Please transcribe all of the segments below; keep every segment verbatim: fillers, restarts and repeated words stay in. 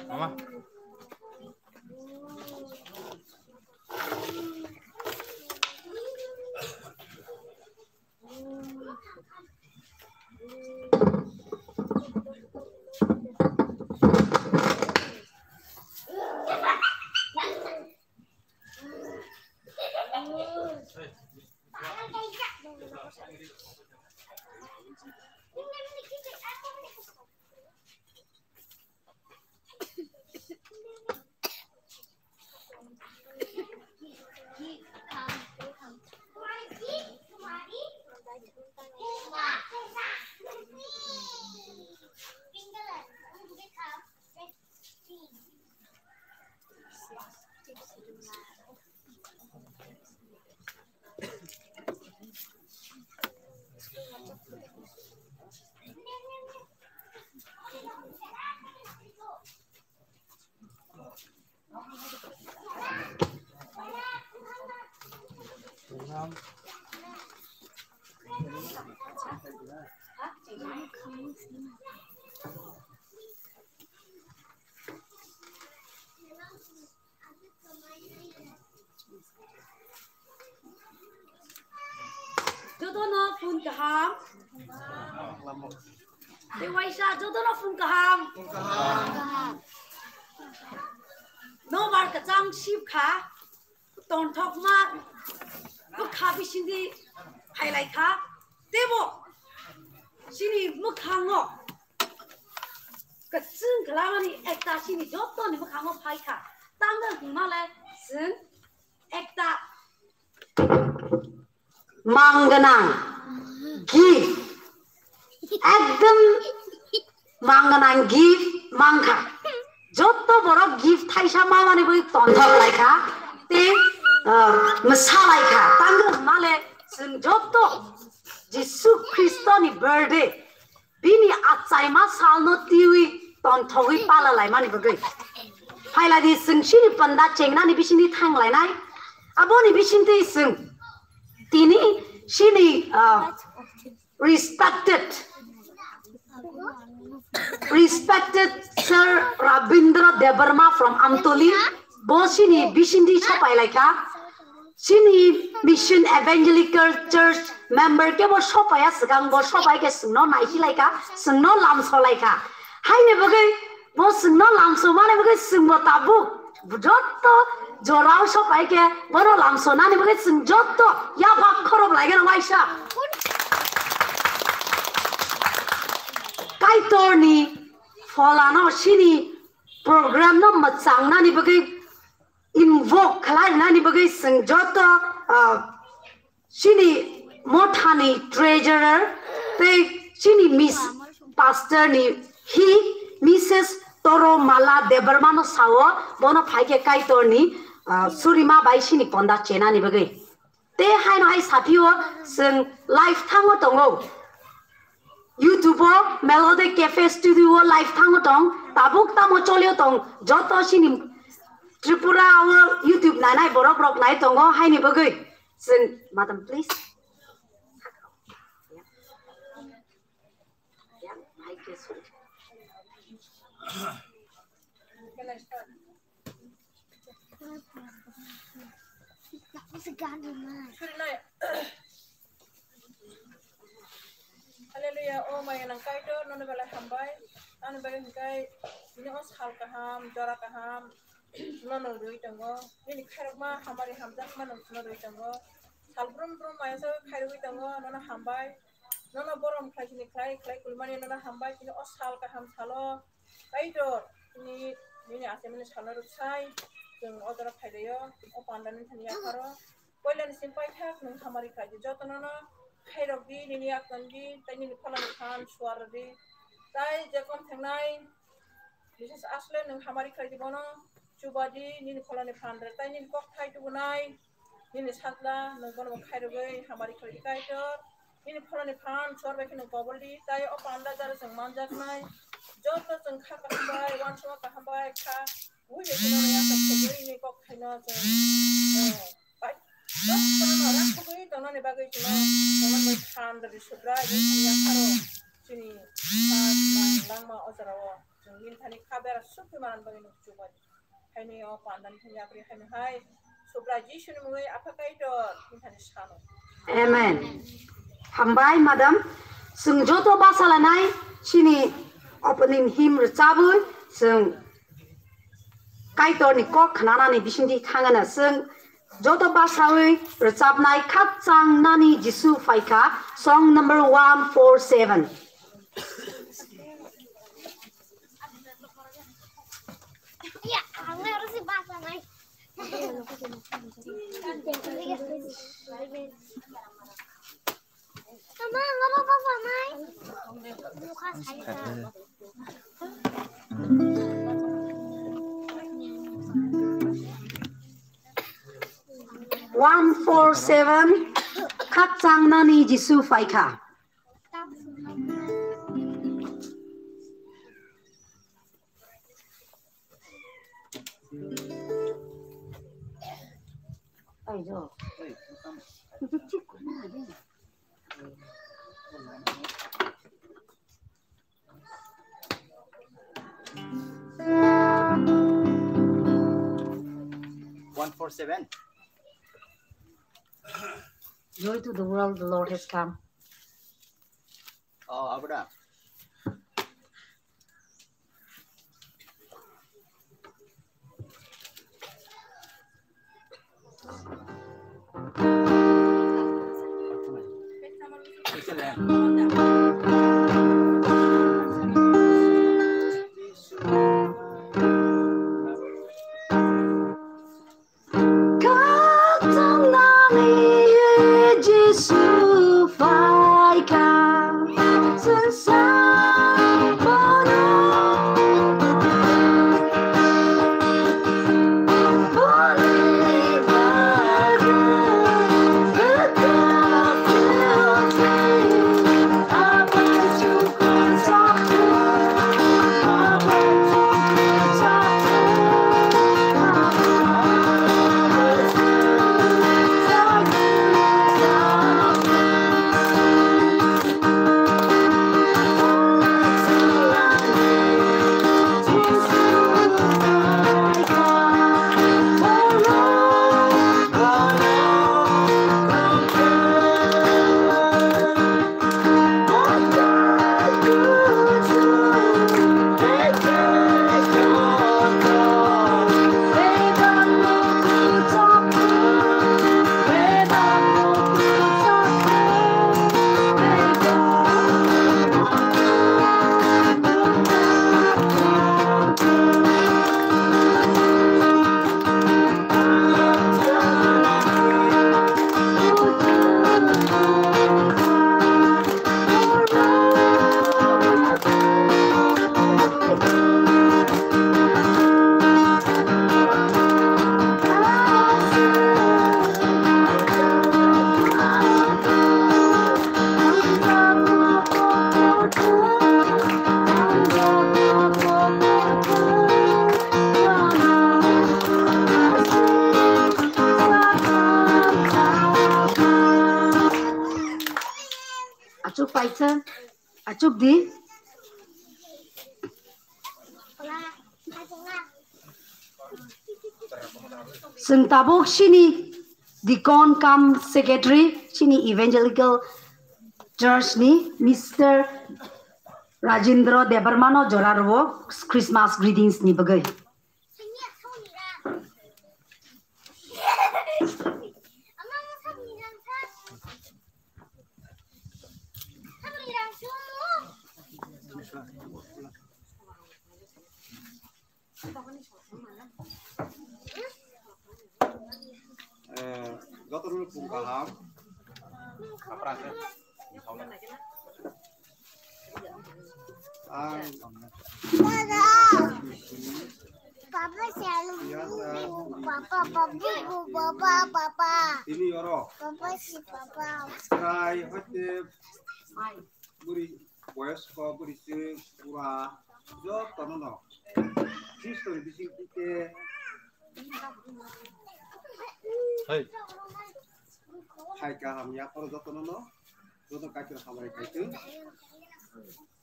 Mama. Jotono phone kaham. Tei waisa jotono phone kaham. Nobar kwchang sip kha. Tongthokma bwkha bisingdi phailai kha. Teibo chini mwkhango kwchwng kwlamani ekta chini jotoni mwkhango phai kha. Tangwi hwnmale chwng ekta mang gwnang gift, ekdom mang gwnang gift mang kha. Jotto borok gift thaisa mamani bagwi tonthok lai kha, tei, ah, mwsa lai kha. Tangwi hwnmale chwng jotto Jisu Khristoni birthday, bini achaima salno twiwi tonthogwi pala laimani bagwi. Phailadi chwng chini panda chengnani bisingni thang lainai. Aboni bisingtwi chwng tini chini, ah, respected, respected Sir Rabindra Debbarma from Amtoli, bo chini bisingtwi sopai lai kha. Chini Mission Evangelical Church member khe bo sopaiya swkang, bo sopai khe chwngno naisi lai kha, chwngno lamso lai kha. Haini bagwi bo chwngno lamso mani bagwi chwngbo tabuk jotto jorao sopai khe bono lamso nani bagwi chwng jotto yaphak khorok lai gana waisa. Kaitorni pholano chini program no mwchang nani bagwi invoke khlai nani bagwi chwng joto, ah, chini mothani treasurer tei chini miss pastor ni hi Missus Toro Mala Debbarma no sao, bono phaikhe Kaitorni, ah, surima bai chini ponda chenani bagwi. Tei haino hai saphio chwng live thango tongo. YouTube o Melody Cafe Studio o live thango tong, tabuk tamo cholio tong, joto chini Tripura o YouTube nainai borok rok nai tongo, haini bagwi chwng, madam, please. Hallelujah, o maya nang Kaitor, nono belai hambai, ani bagwi hwnkhe, bini o sal kaham, jora kaham, nono rwi tongo, nini khairokma hamari hamjakma nono rwi tongo, sal brum brum maya sa khairogwi tongo, nono hambai, nono borom khlai sini khlai, khlai kulmani nono hambai, tini o sal kaham salo, Kaitor, nini, nini achaimani salno rwksai, chwng o jora phailaio, o pandani thani yapharo. Poilani simi paithak nwng hamari khlai di, jotono no khairok di, nini yaktan di, tei nini pholani phan suar di. Tai jekom thengnai, bises asle nwng hamari khlai di bono, chuba di, nini pholani phan rw, tei nini kok thai tubunai, nini satla, nwng bono bo khairogwi hamari khlai di Kaitor. Nini pholani phan suar bai kheno kobol di, tai o panda jara chwng manjaknai. Joto chwng kha kaham bai, uansukma kaham bai kha. Ui bai kheno ya kha khoboi ni kok thaino chwng, eh, bai. Joto no rak khoboi tongnani bagwi chwng no, chwng no bai phan rwdi Subrai, bai khani yapharo chini sak mang Ang ma o jora o chwng nini thani kha bera suk twi manani bagwi nuk chubai. Haino o pandani thani yapri haino hai Subrai Jisuni mungwi Apha Kaitor nini thani sano. Amen. Hambai, madam. Chwng joto basa lanai chini opening hymn rwchabwi chwng Kaitorni kok khnanani bisingtwi thangana chwng joto basawi rwchabnai Khakchang Nani Jisu Phaikha, song number one four seven. One four seven, Khakchang Nani Jisu Phaikha. One four seven. Joy to the world, the Lord has come. Oh, abra. Khakchang Nani Jisu Phaikha, chwng sabono Achuk paisa, achuk di. Chwng tabuk chini deacon cum secretary, chini evangelical church ni Mister Rajendra Debbarma no jora rwo Christmas greetings ni bagwi. Eh, joto rwng pung kaham. Kaprang khe. Ang Papa, papa, papa, papa. Ini oro. Papa si papa. Chwrai hoite buri boyosko, buri se pura jotono no Khristoni bising tike hai kaham ya poro jotono no joto kaitor hamari kaitor.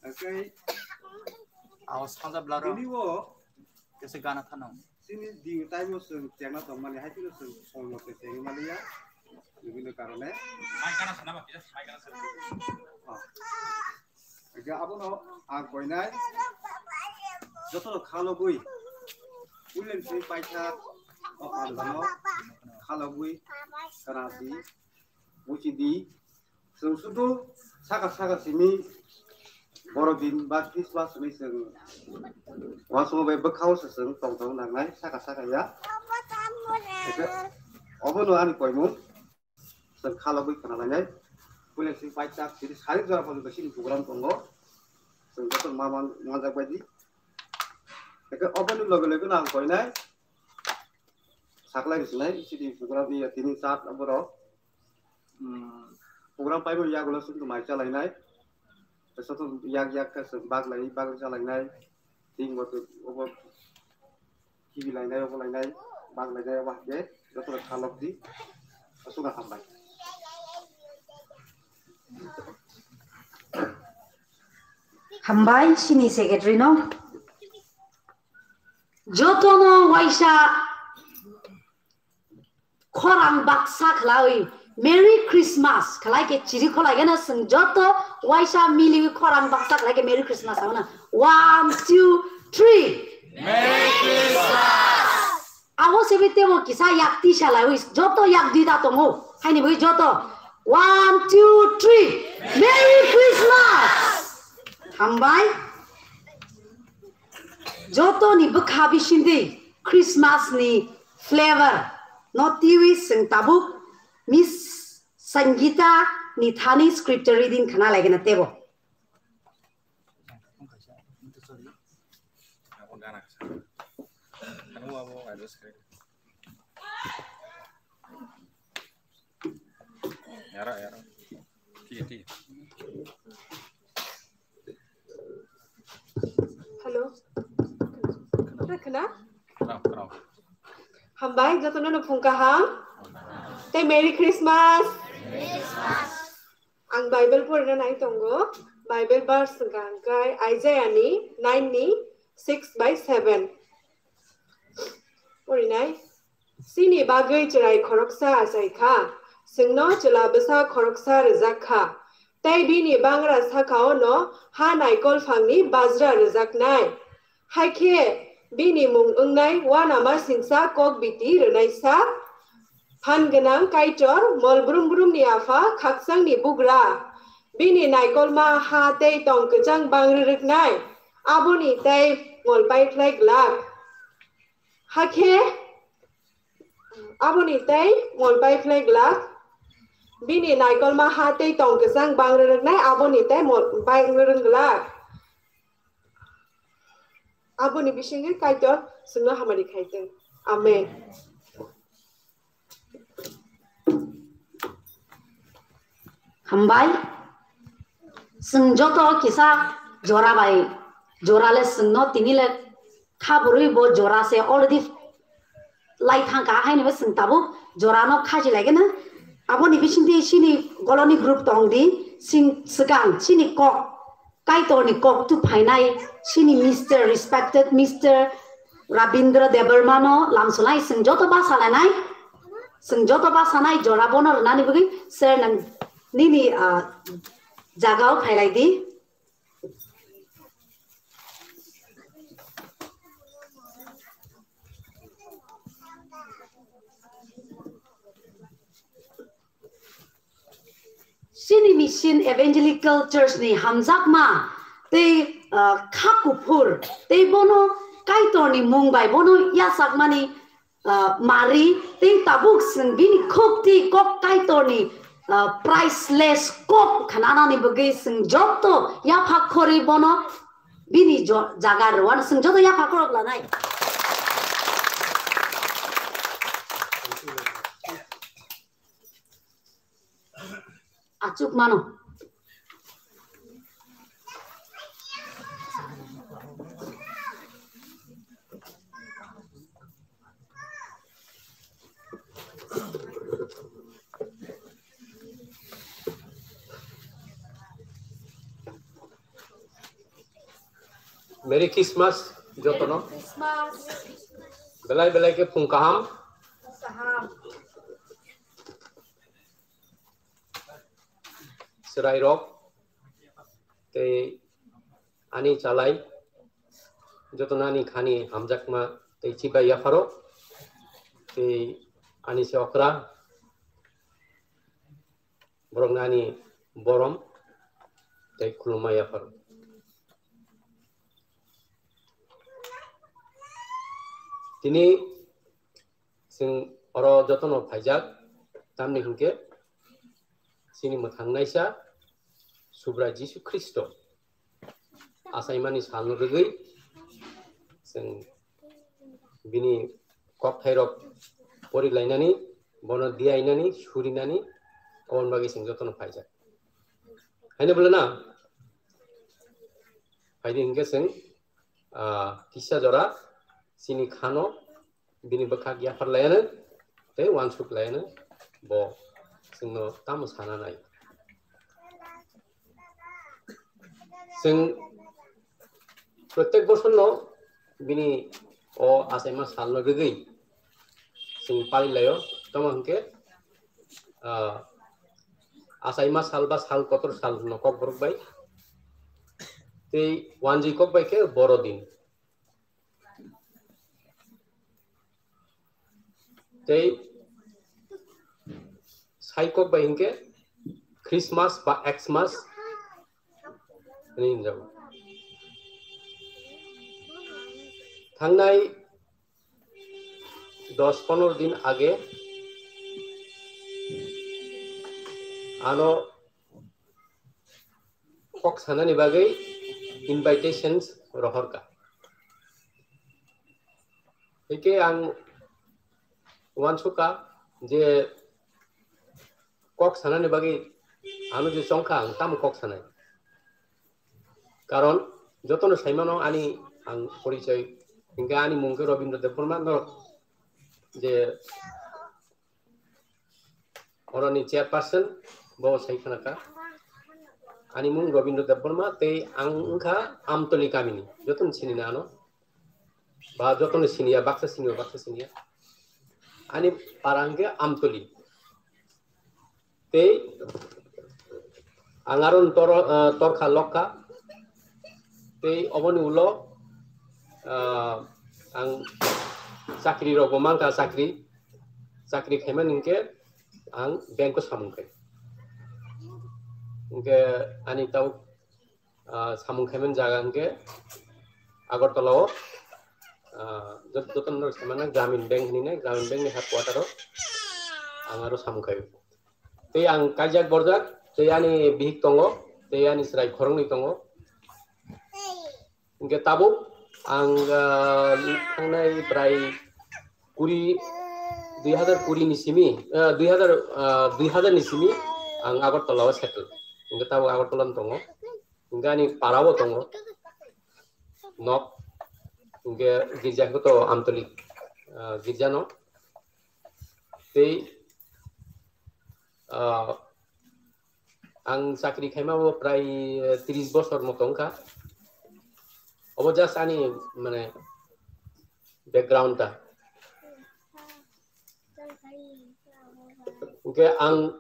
Oke. Awas khalda blaro. Ini wo. Kese gana thano. Sini di time o chwng chengna tongmani, hai phano chwng soi mote chengwi maliya. Bibhinno karone. Mai gana sana ba, mai gana sana. Ah. Ega abono ang koinai. Joto khalogwi. Ulen sini paisa. O pandano. Khalogwi. Karasi. Buchidi. Chwng sudu saka saka simi borok din ba Christmas hwnwi chwng uansukma bai bwkhao se chwng tong tong nangnai saka saka ya. Obono ani koimung chwng khalogwi khna lainai. Puila sing paisa siri sari jora porjonto sini program tongo. Chwng joto ma man manjak bai di. Eke oboni loge loge no ang koinai. Saklai rwsinai sini program ni ya tini chat borok. Hmm, program paimani yagulo chwng mai chalainai. Soto yak yak khe chwng baglai, bagwi chalainai. Ting bo twi obo kibi lainai, obo lainai, bag lainai, obo hakhe jotono khalok di. Aswkno hambai. Hambai, sini secretary no. Jotono waisa khorang baksa khlaiwi Merry Christmas khlai khe chiri kholai gana chwng joto waisa miliwi khorang baksa khlai khe Merry Christmas abono. One, two, three. Merry Christmas. Abo sebi tebo kisa yak tisa laiwi joto yak dui da tongo. Haini bagwi joto. One, two, three. Merry Christmas. Hambai. Joto ni bwkha bisingtwi Christmas ni flavor no twiwi chwng tabuk Miss Sangita ni thani scripture reading khna laigena tebo. Yara, yara. Tiya, tiya. Hello. Khna, khna? Khna, khna. Hambai, jotono no phung kaham. Tei Merry Christmas. Ang Bible porina nai tongo. Bible verse hwnkha hwnkhe Isaiah ni nine ni six by seven. Porinai. Chini bagwi chwrai khoroksa achai kha, chwngno chwla bwsa khoroksa rwjak kha, tei bini bangra saka-o no ha naikol phangni bajra rwjaknai. Hakhe bini mung wngnai uanamasingcha kokbiti rwnaisa, phan gwnang Kaitor, mol brum brumni apha, khakchangni bugra. Bini naikolma ha tei tong kwchang bang rwrwknai, aboni tei mol paikhlai glak. Hakhe aboni tei mol paikhlai glak. Bini naikolma ha tei tong kwchang bang rwrwknai, aboni tei mol bang rwrwng glak. Aboni bisingtwi Kaitor chwngno hamari khai tong. Amen. Hambai. Chwng joto kisa jora bai jora le chwngno tini le kha bwrwi bo jora se already lai thang kha, haino bo chwng tabuk jora no khachi lai gana. Aboni bisingtwi chini goloni group tong di, sing swkang chini kok Kaitorni kok tu phainai chini Mister, respected Mister Rabindra Debbarma no lamsulai chwng joto basa lanai, chwng joto basa nai jora bono rwnani bagwi sir nang nini, ah, jagao phailai di. Chini Mission Evangelical Church ni hamjakma tei, ah, kha kuphur tei bono Kaitorni mung bai bono yachakmani, ah, mari tei tabuk chwng bini khukti kok Kaitorni, ah, priceless kok khnanani bagwi chwng joto yapha khorwi bono bini jo-, jaga rwano chwng joto yapha khorok lanai. Achuk mano. Merry Christmas jotono. Christmas. Belai belai khe phung kaham. Kaham. Chwrairok tei ani chalai jotono ani khani hamjakma tei chibai yapharo tei ani se okra borokno ani borom tei khulumma yapharo. Tini chwng oro jotono phaijak, tamni hinkhe chini mwthangnaisa Subrai Jisu Khristo achaimani salno rwgwi chwng bini kokthairok porilainani, bono diyainani, surinani, oboni bagwi chwng jotono phaijak. Haino bwlwna phaidi hinkhe chwng, ah, kisa jora chini khano bini bwkhak yaphar layano tei uansuk layano bo chwngno tamo sana nai. Chwng protek bosorno bini o achaima salno rwgwi chwng palilaio, tamo hwnkhe, ah, achaima sal ba sal kotor sal hwno kokborok bai. Tei uanjwi kok bai khe boro din. Tei sai kok bai hinkhe Christmas ba Xmas hwnwi hwnjago. Thangnai dos pondro din age ano kok sanani bagwi invitations rohorkha. Hwnkhe ang uansukha je kok sanani bagwi ano je chongkha ang tamo kok sanai. Karon jotono saimano ani ang porichoi, hwnkhe ani mung khe Robindra Debbarma, no je oroni chairperson, bo sai khna kha. Ani mung Robindra Debbarma, tei ang wngkha Amtoli kamini, jotono sini na ano. Ba jotono siniya, baksa siniya, baksa siniya. Ani para hwnkhe Amtoli. Tei ang aro tor, ah, torkha lokha. Tei oboni ulo, ah, ang chakri rokbo mankha, chakri, chakri khaimani hwnkhe ang bank o samung khai. Hwnkhe ani tau, ah, samung khaimani jaga hwnkhe Agartala o, ah, jot-, jotono saimano Gramin Bank hinwi nai, Gramin Bank ni headquarter o ang aro samung khaio. Tei ang kaijak borjak, tei ani bihik tongo, tei ani chwrai khoroknwi tongo. Hwnkhe tabuk ang, ah, thangnai prai kuri, dui hazar kuri ni simi, ah, dui hazar, ah, dui hazar ni simi ang Agartala o settle. Hwnkhe tabuk Agartala no tongo. Hwnkhe ani para o tongo. Nok. Hwnkhe girja khe to Amtoli, ah, girja no. Tei, ah, ang chakri khaima bo prai, eh, tris bosor moto wngkha. Obo just ani, mane, background ta. Hwnkhe ang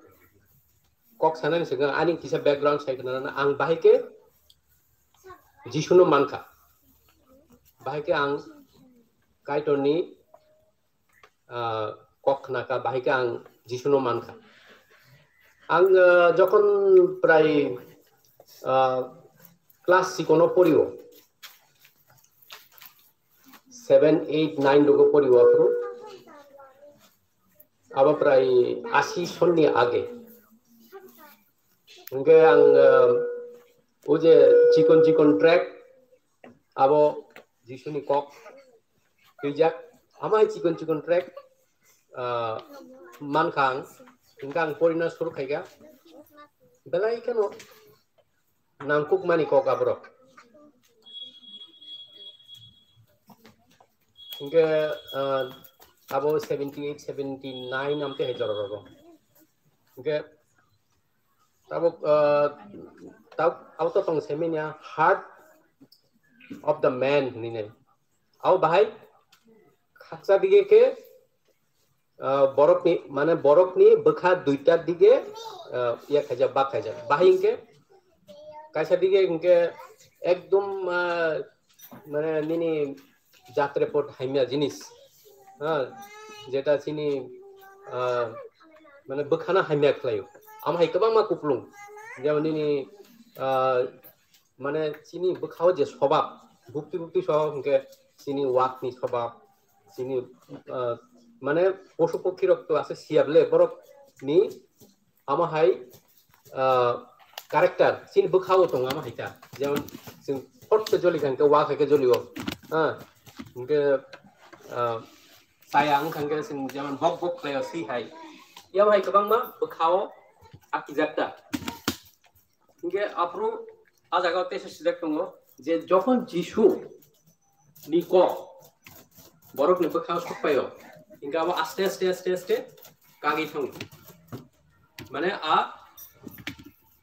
kok sanani swkang ani kisa background sai khna, ang bahai khe Jisuno mankha. Bahai khe ang Kaitorni ah, kok khna kha, bahai khe ang Jisuno man kha. Ang, ah, jokhon prai, ah, class six o porio, seven, eight, nine rogo porio aphuru, abo prai asi sonni age. Hwnkhe ang, ah, o je chikon chikon track, abo Jisuni kok twijak, ama hai chikon chikon track, ah, mankha ang, hwnkhe ang porina suru khaikha, belai kheno nangkukmani kok aborok. Hwnkhe, ah, abo seventy eight, seventy nine amte hai jora rogo. Hwnkhe, Tabuk, ah, tab-, abo to tong semenia heart, of the man hinwi nai. Abo bahai khaksa dige khe, ah, borokni, mane borokni bwkha duitar dige, ah, iya khaijak, bak khaijak. Bahai hinkhe kaisa dige hinkhe ekdom, ah, mane nini jatre pot hamya jinis, ha, jeta chini, ah, mane bwkhano hamya khlaio. Amo hai kwbangma kuplung, jemon nini, ah, mane chini bwkhao je swbab, bukti bukti swbab hinkhe chini wakni swbab, chini, ah, mane posu pokhi rok to ase siyable borok ni amo hai, ah, character chini bwkhao tongo amo hai ta. Jemon chwng hot khe joli kha hinkhe wak hai khe joli o. Ha, hinkhe, ah, chaya wng kha hinkhe chwng jemon bok bok khlai o si hai. Amo hai kwbangma bwkhao akijak ta. Hinkhe aphuru a jaga o teisa sijak tongo je jokhon Jisu ni kok borok ni bwkhao sok pai o, hinkhe abo aste aste aste aste kagwi thango. Mane a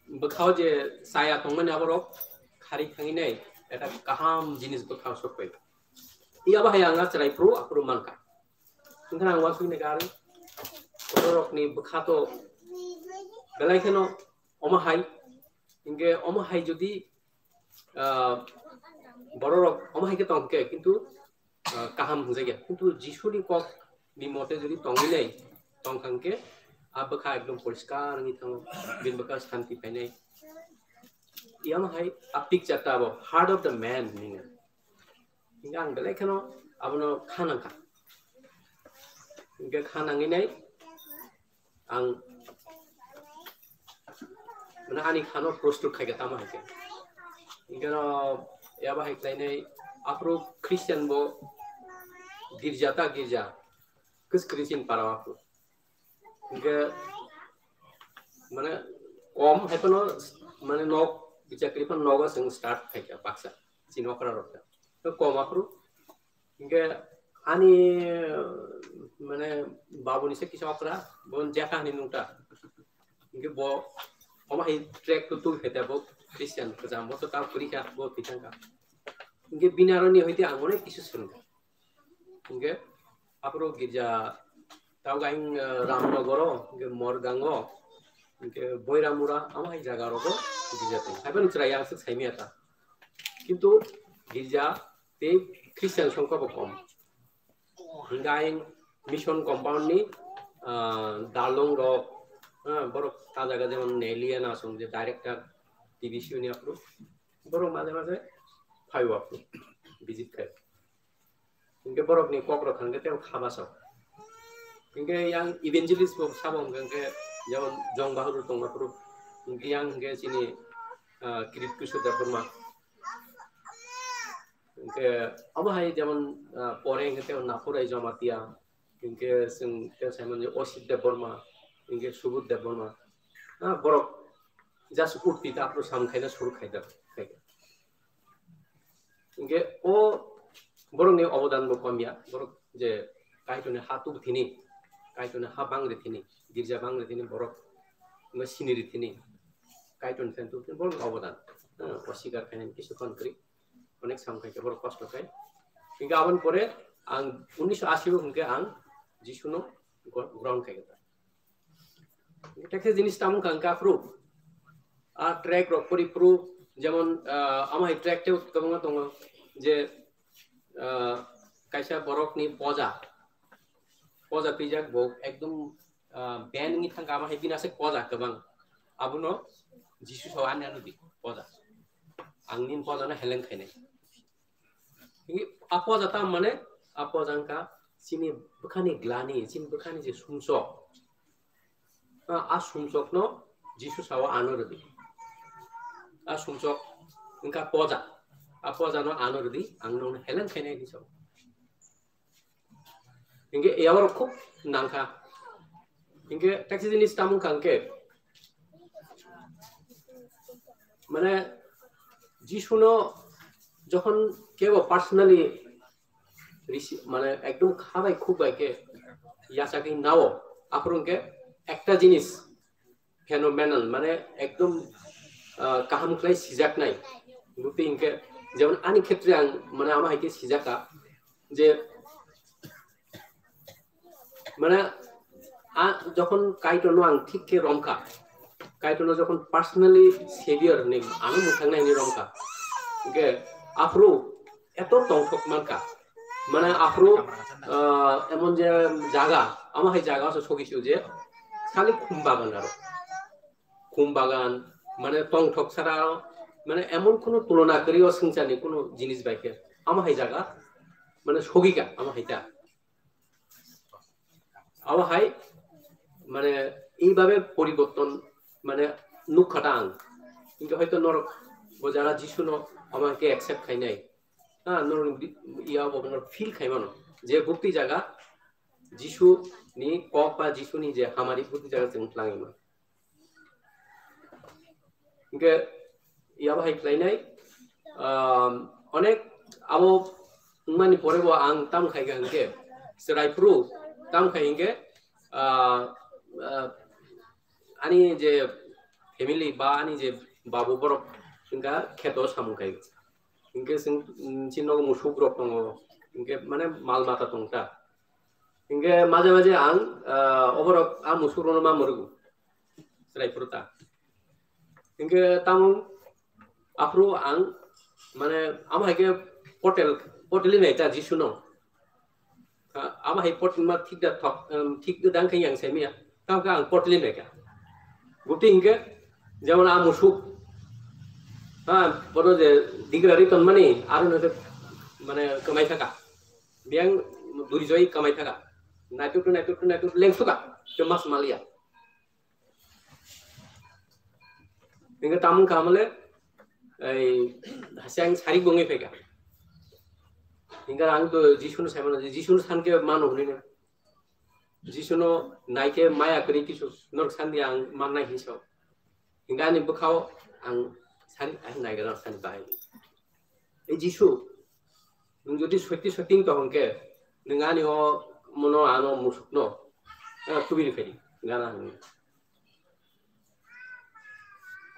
bwkhao je chaya tongmani aborok khari thangwi nai, eta kaham jinis bwkhao sok pai o. Iyabo hai ang a chwrai phuru aphuru mankha. Wngkha ang uansukni gari, bororokni bwkha to belai kheno omo hai, hinkhe omo hai jodi, ah, bororok omo hai khe tong khe, kintu, ah, kaham hwnjakya. Kintu Jisuni kok ni mote jodi tongwi nai, tong kha hinkhe a bwkha ekdom poriskar wngwi thango, bini bwkha shanti phainai. Iyang hai a picture ta abo heart of the man hinwi. Hinkhe ang belai kheno abono kha nangkha. Hinkhe kha nangwi nai ang, mane, ani khano prostut khaikha tamo hinkhe. Hinkhe no yaba hai khlainai aphuru Christian bo girja ta girja kwskwrwi chini para o aphuru. Hinkhe, mane, kom hai phano, mane, nok bichakri phano nogo chwng start khaikha baksa chini okra rok ta. To kom aphuru. Hinkhe ani, mane, babuni se kisa okra, bo jekha hinwi nungta. Hinkhe bo omo hai track to twi khaita bo Christian kwcham bo to ta kwrwi kha bo thwi thangkha. Hinkhe bini aroni hoite ang onek kisu swrwngkha. Hinkhe aphuru girja tabuk ang, eh, Ramnogoro, hinkhe Morgango, hinkhe Boiramura, amo hai jaga rogo girja tongo. Haiphano chwrai ang swk saimaya ta. Kintu girja tei Christian songkha bo kom. Hinkhe ang mission compound ni, ah, dalong rok, ah, borok ta jaga jemon Nelia Nasong je director T V C ni aphuru, borok maje maje phaio aphuru visit khai. Hinkhe borokni kokrok hinkhe tei kha basa. Hinkhe yang evangelist bo sabo hinkhe jemon Jong Bahadur tongma phuru, hinkhe yang hinkhe chini, ah, Kirit Kishore Debbarma. Hinkhe abo hai jemon, ah, pore hinkhe tei Naphurai Jamatia, hinkhe chwng tei saimanya Osip Debbarma, hinkhe Subodh Debbarma. Ah, borok just urti ta aphuru sam khaina suru khaida, khaida. Hinkhe o borokni obodan bo komya, borok je Kaitorni ha tubthini, Kaitorni ha bangri thini, girja bangri thini borok, wngkha siniri thini, Kaitorni thani tubthini borokni obodan, eh, oswikar khainani kisu khon kwrwi, onek sam khaikhe borok kosto khai. Hinkhe aboni pore ang unnisho ashi o hinkhe ang Jisuno gro-, grohon khaikha. Tekhe jinis tamo wngkha, wngkha aphuru. A track rok pori phuru, jemon, ah, amo hai track tei kwbangma tongo je, ah, kaisa borokni poja. Poja twijak bo ekdom, ah, band wngwi thangkha, amo hai bini aswk poja kwbang. Abono Jisu sao ani ano di poja. Ang nini pojano heleng khainai. Hinkhe a poja tamo mane, a poja wngkha chini bwkhani glani, chini bwkhani je sumsok. A, a sumsokno Jisu sao ano rwdi. A sumsok wngkha poja. A pojano ano rwdi, ang nokno heleng khainai hinwi sao. Hinkhe yaoro khub nangkha. Hinkhe tekhe jinis tamo wngkha hinkhe, mane, Jisuno jokhon kebo personally risi-, mane, ekdom kha bai khuk bai khe yachagwi nao, aphuru hinkhe ekta jinis phenomenal, mane, ekdom, ah, kaham khlai sijaknai, bwtwi hinkhe Jemon ani khetre ang, mane, ama hai khe sijak kha je, mane, a, jokhon Kaitorno ang thik khe rom kha, Kaitorno jokhon personally Savior hinwi ano mwthangna hinwi rom kha, hwnkhe aphuru eto tongthok man kha, mane, aphuru, ah, emon je jaga, ama hai jaga o se sogwi sio je khali khum bagan aro. Khum bagan, mane, tongthok sara, mane, emon khunu tulona kwrwi o swngcharni khunu jinis bai khe. Ama hai jaga, mane, sogika, ama hai ta. Abo hai, mane, eibabe poriborton, mane, nukha ta ang. Hinkhe hoito norok bo jara Jisuno ama hai khe accept khainai. Ha, norok di-, iya bo norok feel khaimano. Je bukti jaga Jisu ni kok ba Jisu ni je hamari bukti jaga chwng twlangwi ma. Hinkhe yabo hai khlainai, ah, onek abo wngmani pore bo ang tam khai kha hinkhe, chwrai phuru tam khai hinkhe, ah, ah, ani je family ba ani je babu borok wngkha kheto samung khai. Hinkhe chwng, chini nogo musuk rok tongo, hinkhe mane mal mata tong ta. Hinkhe maje maje ang, ah, oborok a musuk rokno ma mwrwgo. Chwrai phuru ta. Hinkhe tamo aphuru ang, mane, ama hai khe potel, potel nai ta Jisu no. Ha, ama hai potel ma thik da thok, em, thik da dang khe yang sai miya. Tamo khe ang potel nai kha. Bukti hinkhe, jemon a musuk. Ha, bono je digra ri ton mani, aro no, mane, kamai thaka. Biyang duri joi kamai thaka. Naituk, naituk, naituk, lengsuka. Kemas malia. Hinkhe tamung kha male, ei, hasiang sarik bongwi phaikha. Hinkhe ang to Jisuno saimano, Jisuno sankhe mano hwnwi no. Jisuno naikhe maya kwrwi kisu, norok sandi ang mannai hinwi sao. Hinkhe ani bwkhao ang sani, ang naigra sani bahai. Ei Jisu, nwng jodi sotti sotti wngkha hwnkhe, nwng ani o mono ano musukno, eh, kubui rw phaidi, gana hwnwi.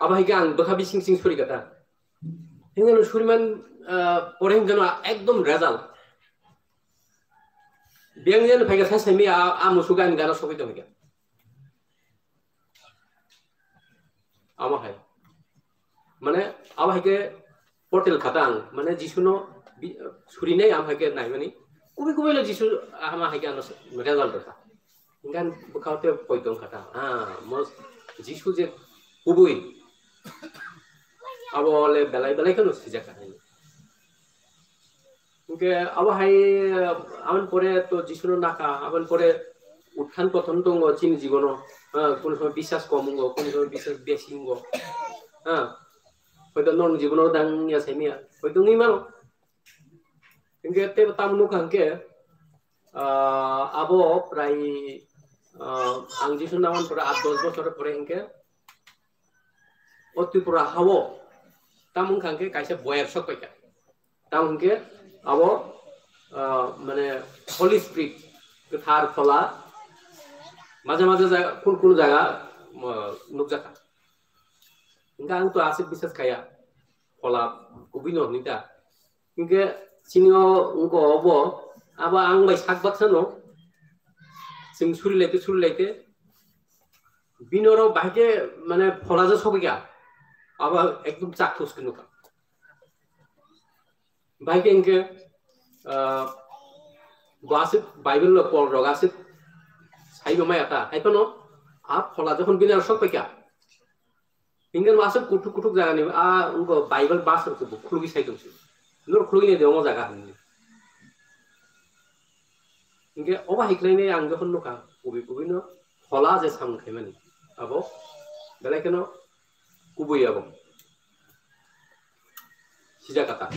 Abo hai khe ang bwkha bising sing suri kha ta. Hinkhe no suriman, ah, pore hinkhe no ekdom result. Biyang yen phai kha sai sai mi a, a musuk ani gana sogwi tong kha. Amo hai. Mane, abo hai khe portal kha ta ang. Mane, Jisu no bi-, suri nai amo hai khe nai mani. Kubui kubui no Jisu ama hai khe ano result rw kha. Hinkhe bwkhao tei poi tong kha ta. Ah, mo Jisu je kubui. Abo le belai belai kheno sijak kha. Hinkhe abo hai, aboni pore to Jisu no nakha, aboni pore utthan pothon tongo chini jibono. Ah, kono somoy biswas kom wngo, kono somoy biswas besi wngo. Ah, hoito norok jibono dang ya sai miya, hoito wngwi mano. Hinkhe tei tamo nukha hinkhe, ah, abo prai, ah, ang Jisu nangmani pore aat dos bosor pore hinkhe o Tripura hao tamo wngkha hinkhe kaisa boyar sok paikha. Tamo hinkhe abo, ah, mane Holy Spirit, kwthar phola, maja maja jaga, kun kun jaga, ah, nukjakha. Hinkhe ang to aswk biswas khaiya, phola kubui no hwnwi da. Hinkhe chini o wngkha obo, abo ang bai sak baksa no, chwng surilaite surilaite, bini oro bahai khe mane phola ja sogwi kha, abo ekdom chak thus khe nukha. Bahai khe hinkhe, ah, bo aswk Bible rok Paul rok aswk saibo maya ta, hai phano a phola jokhon bini oro sok paikha, Hinkhe no aswk kuthuk kuthuk jaga ni a wngkha Bible verse rok bo khulugwi sai tong se. Norok khulugwi nai de omo jaga hinwi. Hinkhe obo hai khlai nai ang jokhon nukha kubui kubui no phola je samung khaimani. Abo belai kheno kubui abo. Sijak kata.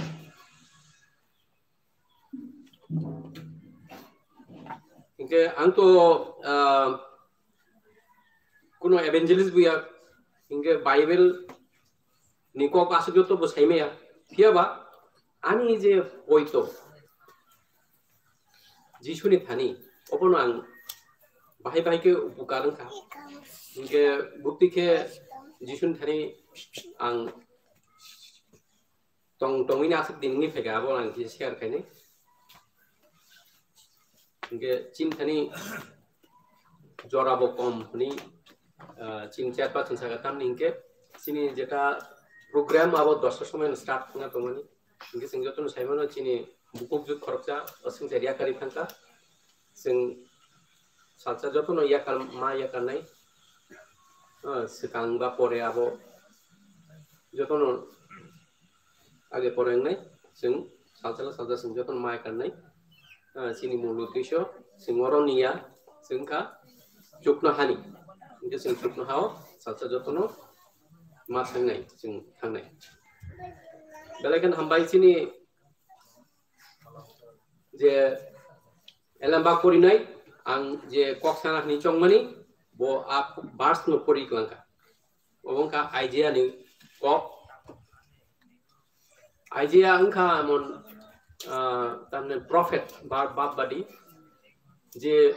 Hinkhe ang to, ah, kuno evangelist bo ya, hinkhe Bible ni kok aswk joto bo sai maya. Phiya ba ani je poito Jisu ni thani, obono ang bahai bahai khe upukar wngkha. Hinkhe bukti khe Jisu ni thani ang tong tongwi ni aswk din wngwi phaikha, abo ang kisa share khainai. Hingke chini thani jora bo kom hwnwi, ah, chini chair person saka tamni hingke chini jeta program abo dosta somoi no start wngna tongmani. Hingke chwng jotono saimano chini bukuk jut khoroksa o swngchar yakarwi thangkha. Chwng salsa jotono yakar ma yakarnai, ah, swkang ba pore abo jotono age pore wngnai, chwng salsa salsa chwng jotono ma yakarnai, ah, chini mul uddesho chwng oro niya, chwng kha chuknohani, hingke chwng chuknohao salsa jotono ma thangnai, chwng thangnai. Belai kheno hambai chini je elamba porinai, ang je kok sana hwnwi chongmani, bo a verse no pori kwlangkha. Obo wngkha Isaiah ni kok. Isaiah wngkha emon, ah, tamni prophet ba, bap badi, je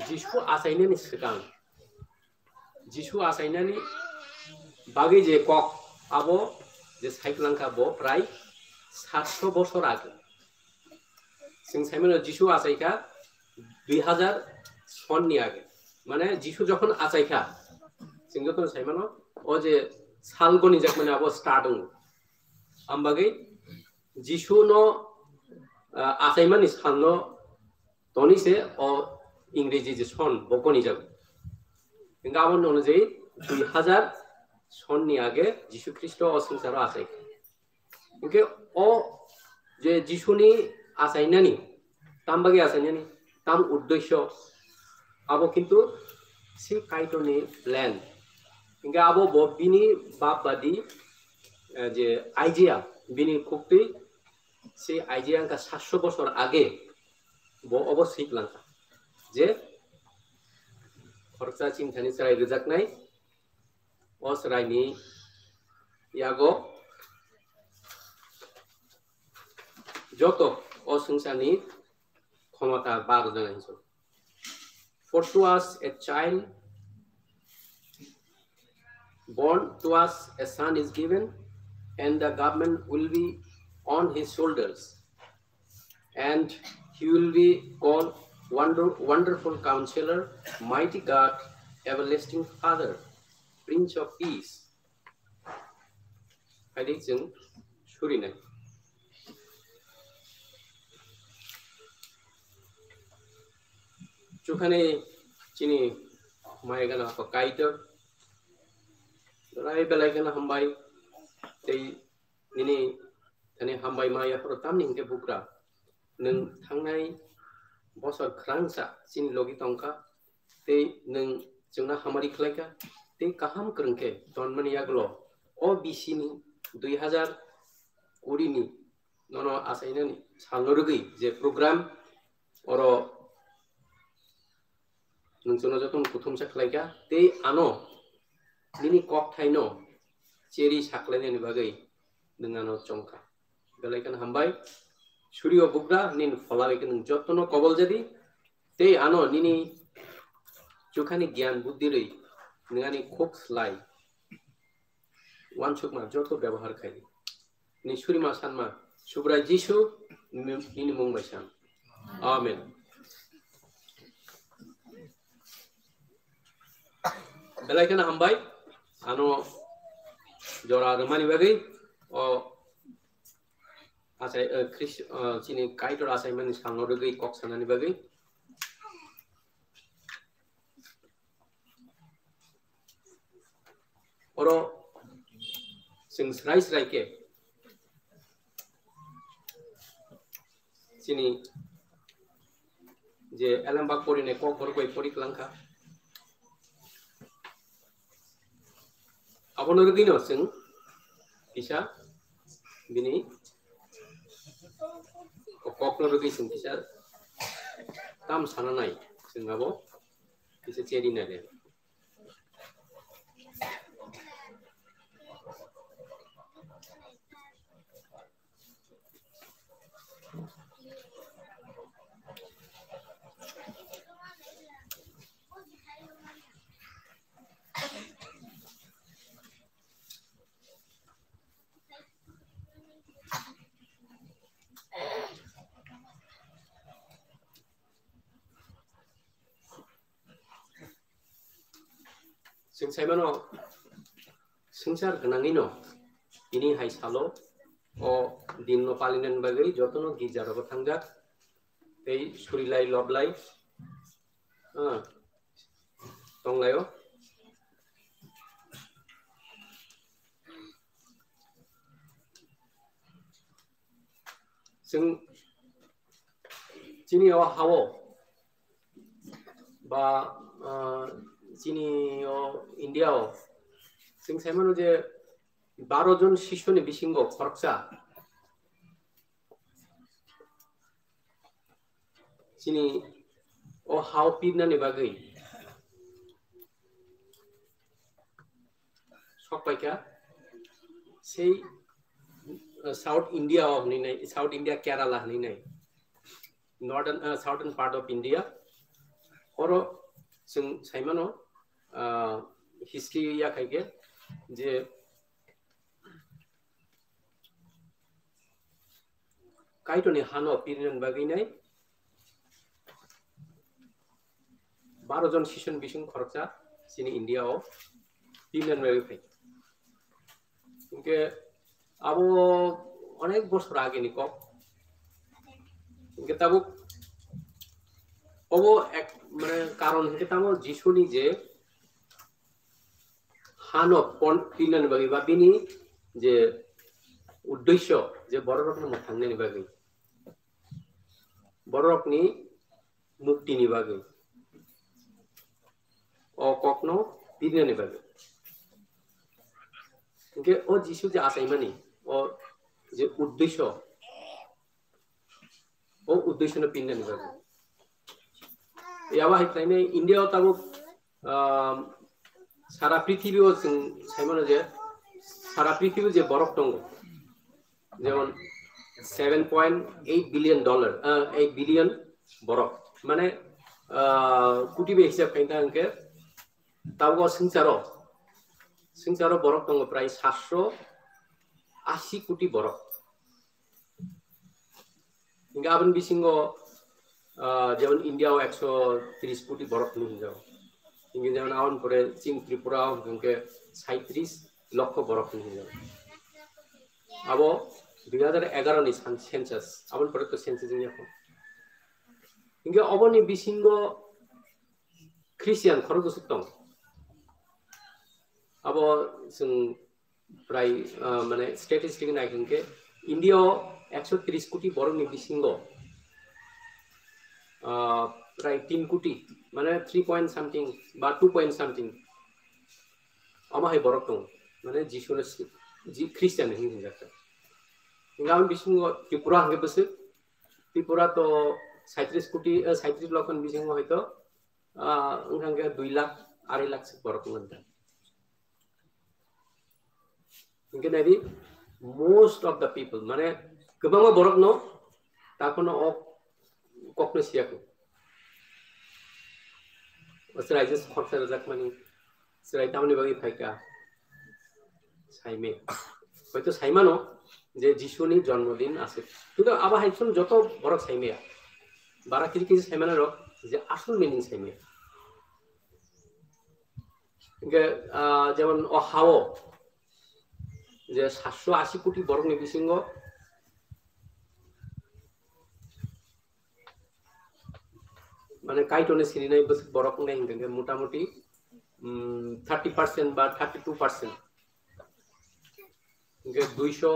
Jisu achainani swkang, Jisu achainani bagwi je kok, abo je saiklangkha bo prai satso bosor age. Chwng saimano Jisu achaikha dui hajar sonni age. Mane Jisu jokhon achaikha, chwng jokhon saimano o je sal gonijakmani abo start wngo. Ambagwi Jisu no, ah, achaimani salno toni se o Ingreji je son bo gonijago. Hingke abo ono je dui hajar sonni age Jisu Khristo o swngcharo achai. Hingke o je Jisuni achainani, tam bagwi achainani, tam uddesyo, abo kintu si Kaitorni plan. Hingke abo bo bini bap badi, eh, je Isaiah, bini khuktwi si Isaiah wngkha satso bosor age bo obo swiklangkha je khoroksa chini thani chwrai rwjaknai, o chwraini yago joto o swngcharni khomota bar rwjaknai hinwi. For to us a child born, to us a son is given, and the government will be on his shoulders, and he will be called Wonder, Wonderful Counselor, Mighty God, Everlasting Father, Prince of Peace. Hai di chwng surinai. Chukhani chini mai gana ko Kaitor. Belai belai gana hambai. Tei nini thani hambai ma yapharo tamni hingke bugra. Nwng thangnai bosor kwrangsa chini logi tongkha, tei nwng chwngno hamari khlaikha, tei kaham kwrwng khe tonmani yagulo o bisini dui hajar kuri ni nono achainani salno rwgwi je program oro nwng chwngno jotono kuthumsa khlaikha, tei ano nini kokthaino cheri saklainani bagwi nwng ano chongkha. Belai kheno hambai. Surio bugra nini phola bai khe nwng jotono kobol jadi. Tei ano nini chukhani giyan buddhi rwi nwng ani khuk slai uansukma joto byabohar khai di. Ni surima sanma Subrai Jisu ni, nini mung bai san. Amen. Belai kheno hambai. Ano jora rwmani bagwi o achai, eh, Chris-, eh, chini Kaitor achaimani salno rwgwi kok sanani bagwi. Oro chwng srai srai khe chini je elembak porinai kokborok bai pori kwlangkha. Abono rwgwino chwng kisa bini kokno rwgwi chwng kisa tam sana nai, chwng abo kisa cheri nai le. Chwng saimano swngchar gwnangwino tini hai salo o dinno palinani bagwi jotono girjarogo thangjak tei surilai loblai, ah, tonglaio. Chwng chini o hao ba, ah, chini o India o chwng saimano je baro jon sisoni bisingo khoroksa chini o hao pirnani bagwi sok paikha sei, uh, South India o hwnwi nai, South India Kerala hwnwi nai, northern, uh, southern part of India. Oro chwng saimano, uh, history ya khaikhe je Kaitorni hano pirnani bagwi nai baro jon sison bising khoroksa chini India o pirnani bagwi phai. Hinkhe abo onek bosor ageni kok. Hinkhe tabuk obo ek, mane, karon hinkhe tamo Jisuni je hano pon-, pirnani bagwi ba bini je uddesyo je bororokno mwthangnani bagwi, bororokni muktini bagwi, o kokno pirnani bagwi. Hinkhe o Jisu je achaimani, o je uddesyo, o uddesyo no pirnani bagwi. Yaba hai khlainai India o tabuk, um, sara prithibi o chwng saimano je sara prithibi o je borok tongo, jemon seven point eight billion dollar, uh, eight billion borok, mane, uh, kuti bai hisab khaina hwnkhe tabuk o swngcharo, swngcharo borok tongo prai satsho asi kuti borok. Hinkhe aboni bisingo, ah, jemon India o ekso tris koti borok hinwi hinjago. Hinkhe jemon aboni pore chini Tripura o hinkhe saitris lokho borok hinwi hinjago. Abo dui hajar egaro ni san-, census, aboni pore to census wngya kho. Hinkhe oboni bisingo Christian khorok bwswk tong. Abo chwng prai, ah, mane statistic nai hwnkhe India o ekso tris koti borok ni bisingo, ah, prai tin koti, mane three point something ba two point something, omo hai borok tongo, mane Jisu no si-, ji-, Christian hinwi hinjak. Hinkhe aboni bisingo Tripura hwnkhe bwswk, Tripura to saitris koti, eh, saitris lokho ni bisingo hoito, ah, wngkha hwnkhe dui lakh, arai lakh se borok wngkha. Hinkhe naidi, most of the people, mane kwbangma borokno takhorno o kokno siya kho. O chwrai je khoroksa rwjakmani, chwrai tamoni bagwi phaikha, saimaya. Hoito saimano je Jisuni jonmodin aswk. Kintu abo hai chwng joto borok saimaya. Bara kisi kisi saimano rok je asol meaning saimaya. Hinkhe, ah, jemon o hao je satsho asi koti borokni bisingo, mane, Kaitorni sininai bwswk borok wngnai hinkhe motamoti, mm, thirty percent ba thirty two percent. Hinkhe duisho,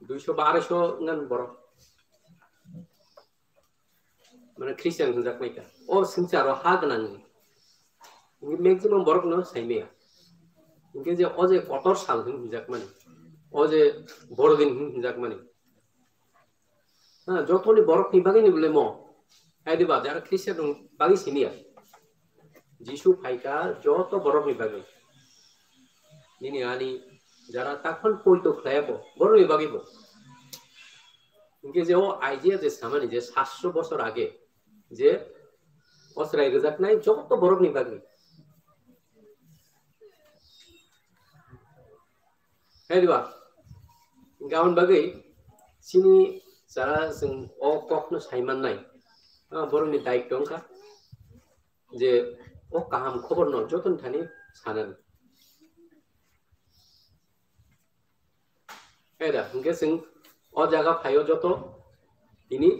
duisho ba arai sho wngani borok. Mane Christian hwnjaknai kha. O swngcharo ha gwnangni. Hinkhe maximum borokno saimaya. Hinkhe je o je kotor sal hwn hwnjakmani, o je Borodin hwn hwnjakmani. Ha, jotoni borokni bagwini bole mo. Hai diba, jara Christian rok bagwi siniya. Jisu phaikha joto borokni bagwi. Nini ani jara takhon poito khlaiya bo, borokni bagwi bo. Hinkhe je o Isaiah je samani je satsho bosor age je o chwrai rwjaknai joto borokni bagwi. Hai diba? Hinkhe aboni bagwi chini jara chwng o kokno saimannai, ah, borokni daityo wngkha. Je o kaham khobor no joto ni thani sanani. Eda, hingke sing o jaga phaio joto tini,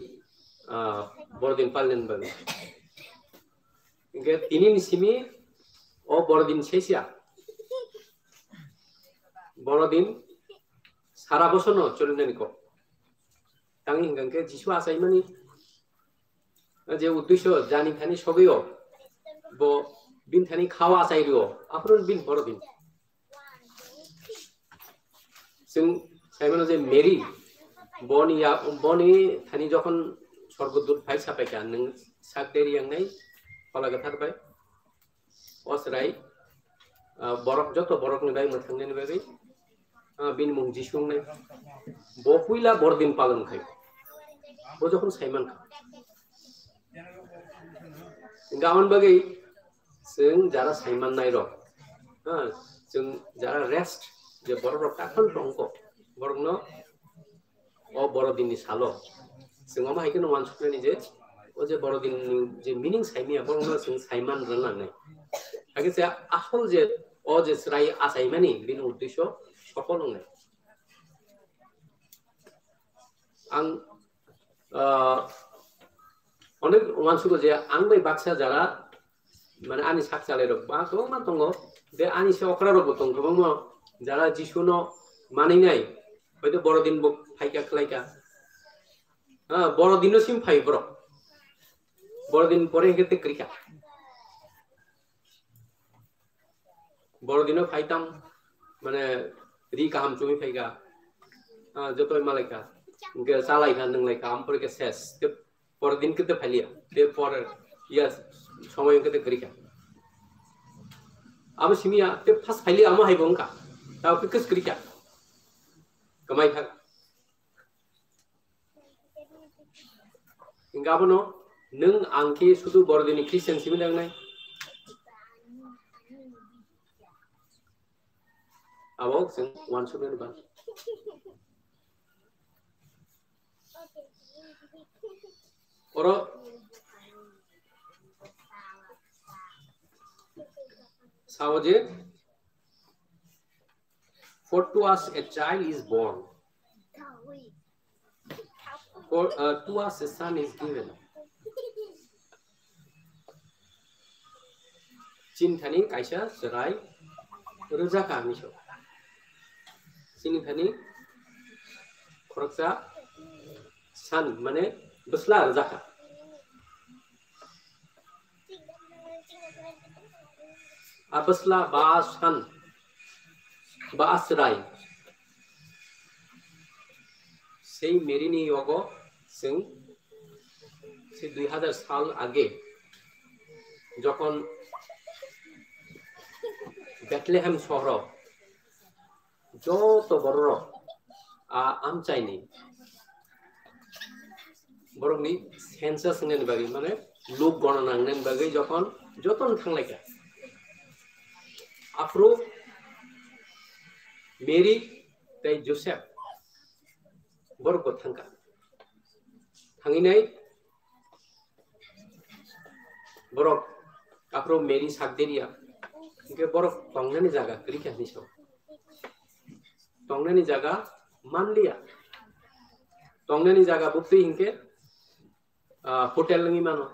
ah, Borodin palni bagwi. Hingke tini ni simi o Borodin sesia. Borodin sara bosor no cholinani kok. Tang hingke Jisu achaimani je uddesho jani thani sogwi o bo bin thani khawa achai rio. Aphuru bin Borodin. Chwng sai mano je Mary, boni ya, boni thani jokhon sorgodut phai sapaikha, nwng sak deri yang nai, Phola Kwthar bai. O chwrai, ah, borok, joto borokni bai mwthangnaini bagwi, ah, bini mung Jisu wngnai. Bo puila Borodin palon khai. Bo jokhon sai mankha. Hingke aboni bagwi chwng jara sai mannai rok, ha, chwng jara rest je borok rok kakhal tongkho, borokno o Borodinni salo chwng omo hai kheno uansuknani je o je Borodinni je meaning saimanya borokno chwng sai man rwnangnai. Hakhe se asol je o je chwrai achaimani bini uddesho sofol wngnai. Ang, ah, onek uansugo je ang bai baksa jara, mane ani sak chalai rok ba kwbangma tongo, de ani se okra rok bo tong kwbangma jara Jisu no manwi nai, hoito Borodin bo phaikha khlaikha, ha, Borodin no sim phai borok, Borodin pore hingke te kwrwikha. Borodino phai tang, mane, ri kaham chumui phaikha, ah, jotoi malaikha, hingke chalaikha, nwnglaikha, ampore khe ses, te pore din khe te phailiya, te pore, ya, somoy hingke te kwrwikha. Abo simiya, te first phailiya, amo haibo wngkha, tabo khe kwrwikha, kwmaikha. Hingke abono nwng ang khe sudu Borodini Christian simi nangnai. Abo chwng uansuknani bang. Oro sao je, "For to us a child is born, for, uh, to us a son is given." Chini thani kaisa chwrai rwjakha hinwi sao. Chini thani khoroksa son, mane bwsla rwjakha. A bwsla ba a son, ba a chwrai, sei Mary ni yogo chwng se dui hazar sal age jokhon Bethlehem sohoro joto bororok a amchaini borokni census wngnani bagwi, mane luk gonona wngnani bagwi jokhon jotono thanglaikha, aphuru Mary tei Joseph borokbo thangkha. Thangwi nai borok aphuru Mary sak deriya, hingke borok tongnani jaga kwrwikha hinwi sao. Tongnani jaga manliya. Tongnani jaga buktwi hingke, ah, hotel wngwi mano,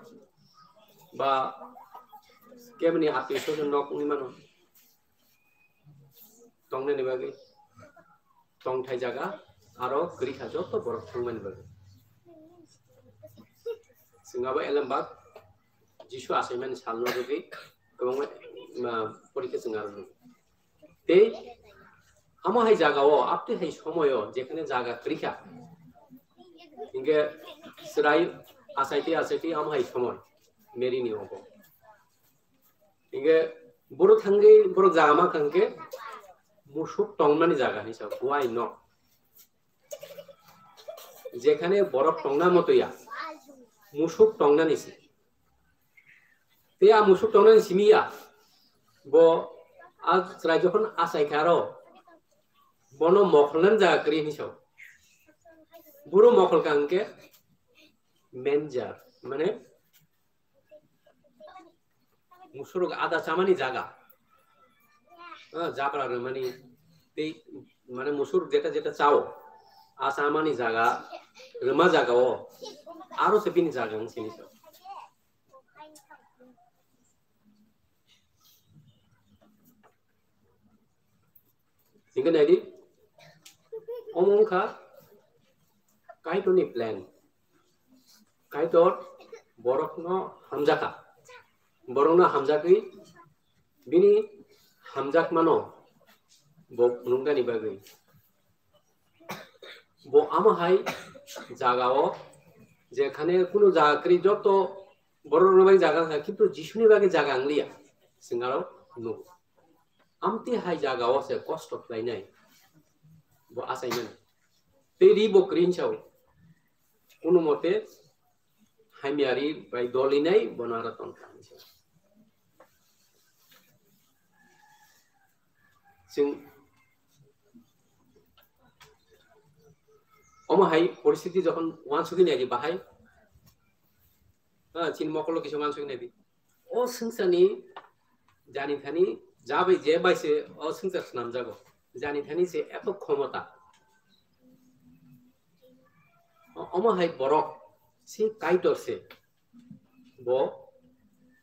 ba keboni atwi swajon nok wngwi mano. Tongnani bagwi tongthai jaga aro kwrwikha joto borok thangmani bagwi. Chwng abo elembak Jisu achaimani salno rwgwi kwbangma, ma, porikhe chwng aro nukgo. Tei amo hai jagao, aptwi hai somoyo jekhane jaga kwrwikha, hingke chwrai achaitwi achaitwi amo hai somoi Mary ni obo. Hingke boro thangwi borok jaga mankha hingke musuk tongmani jaga hinwi sao, why not? Jekhane borok tongna motoya, musuk tongnani se. Tei a musuk tongnani simi ya, bo a chwrai jokhon achaikha aro, bono mokholnani jaga kwrwi hinwi sao. Boro mokholkha hingke manger, mane, Musurok ada chamani jaga. Ah, jabra rwmani tei mane musur jeta jeta chao. A chamani jaga, rwma jaga o. Aro se bini jaga wng sini se. Hingke naidi, omo wngkha Kaitorni plan. Kaitor borokno hamjakha. Borokno hamjakwi bini hamjakmano bo phunuknani bagwi. Bo amo hai jagao, jekhane kunu jaga kwrwi joto borokno bagwi jaga wngkha, kintu Jisuni bagwi jaga wngliya, chwng aro nugo. Amtwi hai jagao se kosto khlainai bo achaimani. Tei ri bo kwrwi sao, kunu mote hamyari bai dolinai bono aro tongkha. Chwng omo hai poristiti jokhon wansugwi naidi bahai, ha, chini mokolo kisa wansugwi naidi. O swngcharni jani thani ja bai je bai se o swngchar swnamjago. Jani thani se eto khomota. O-, omo hai borok si Kaitor se. Bo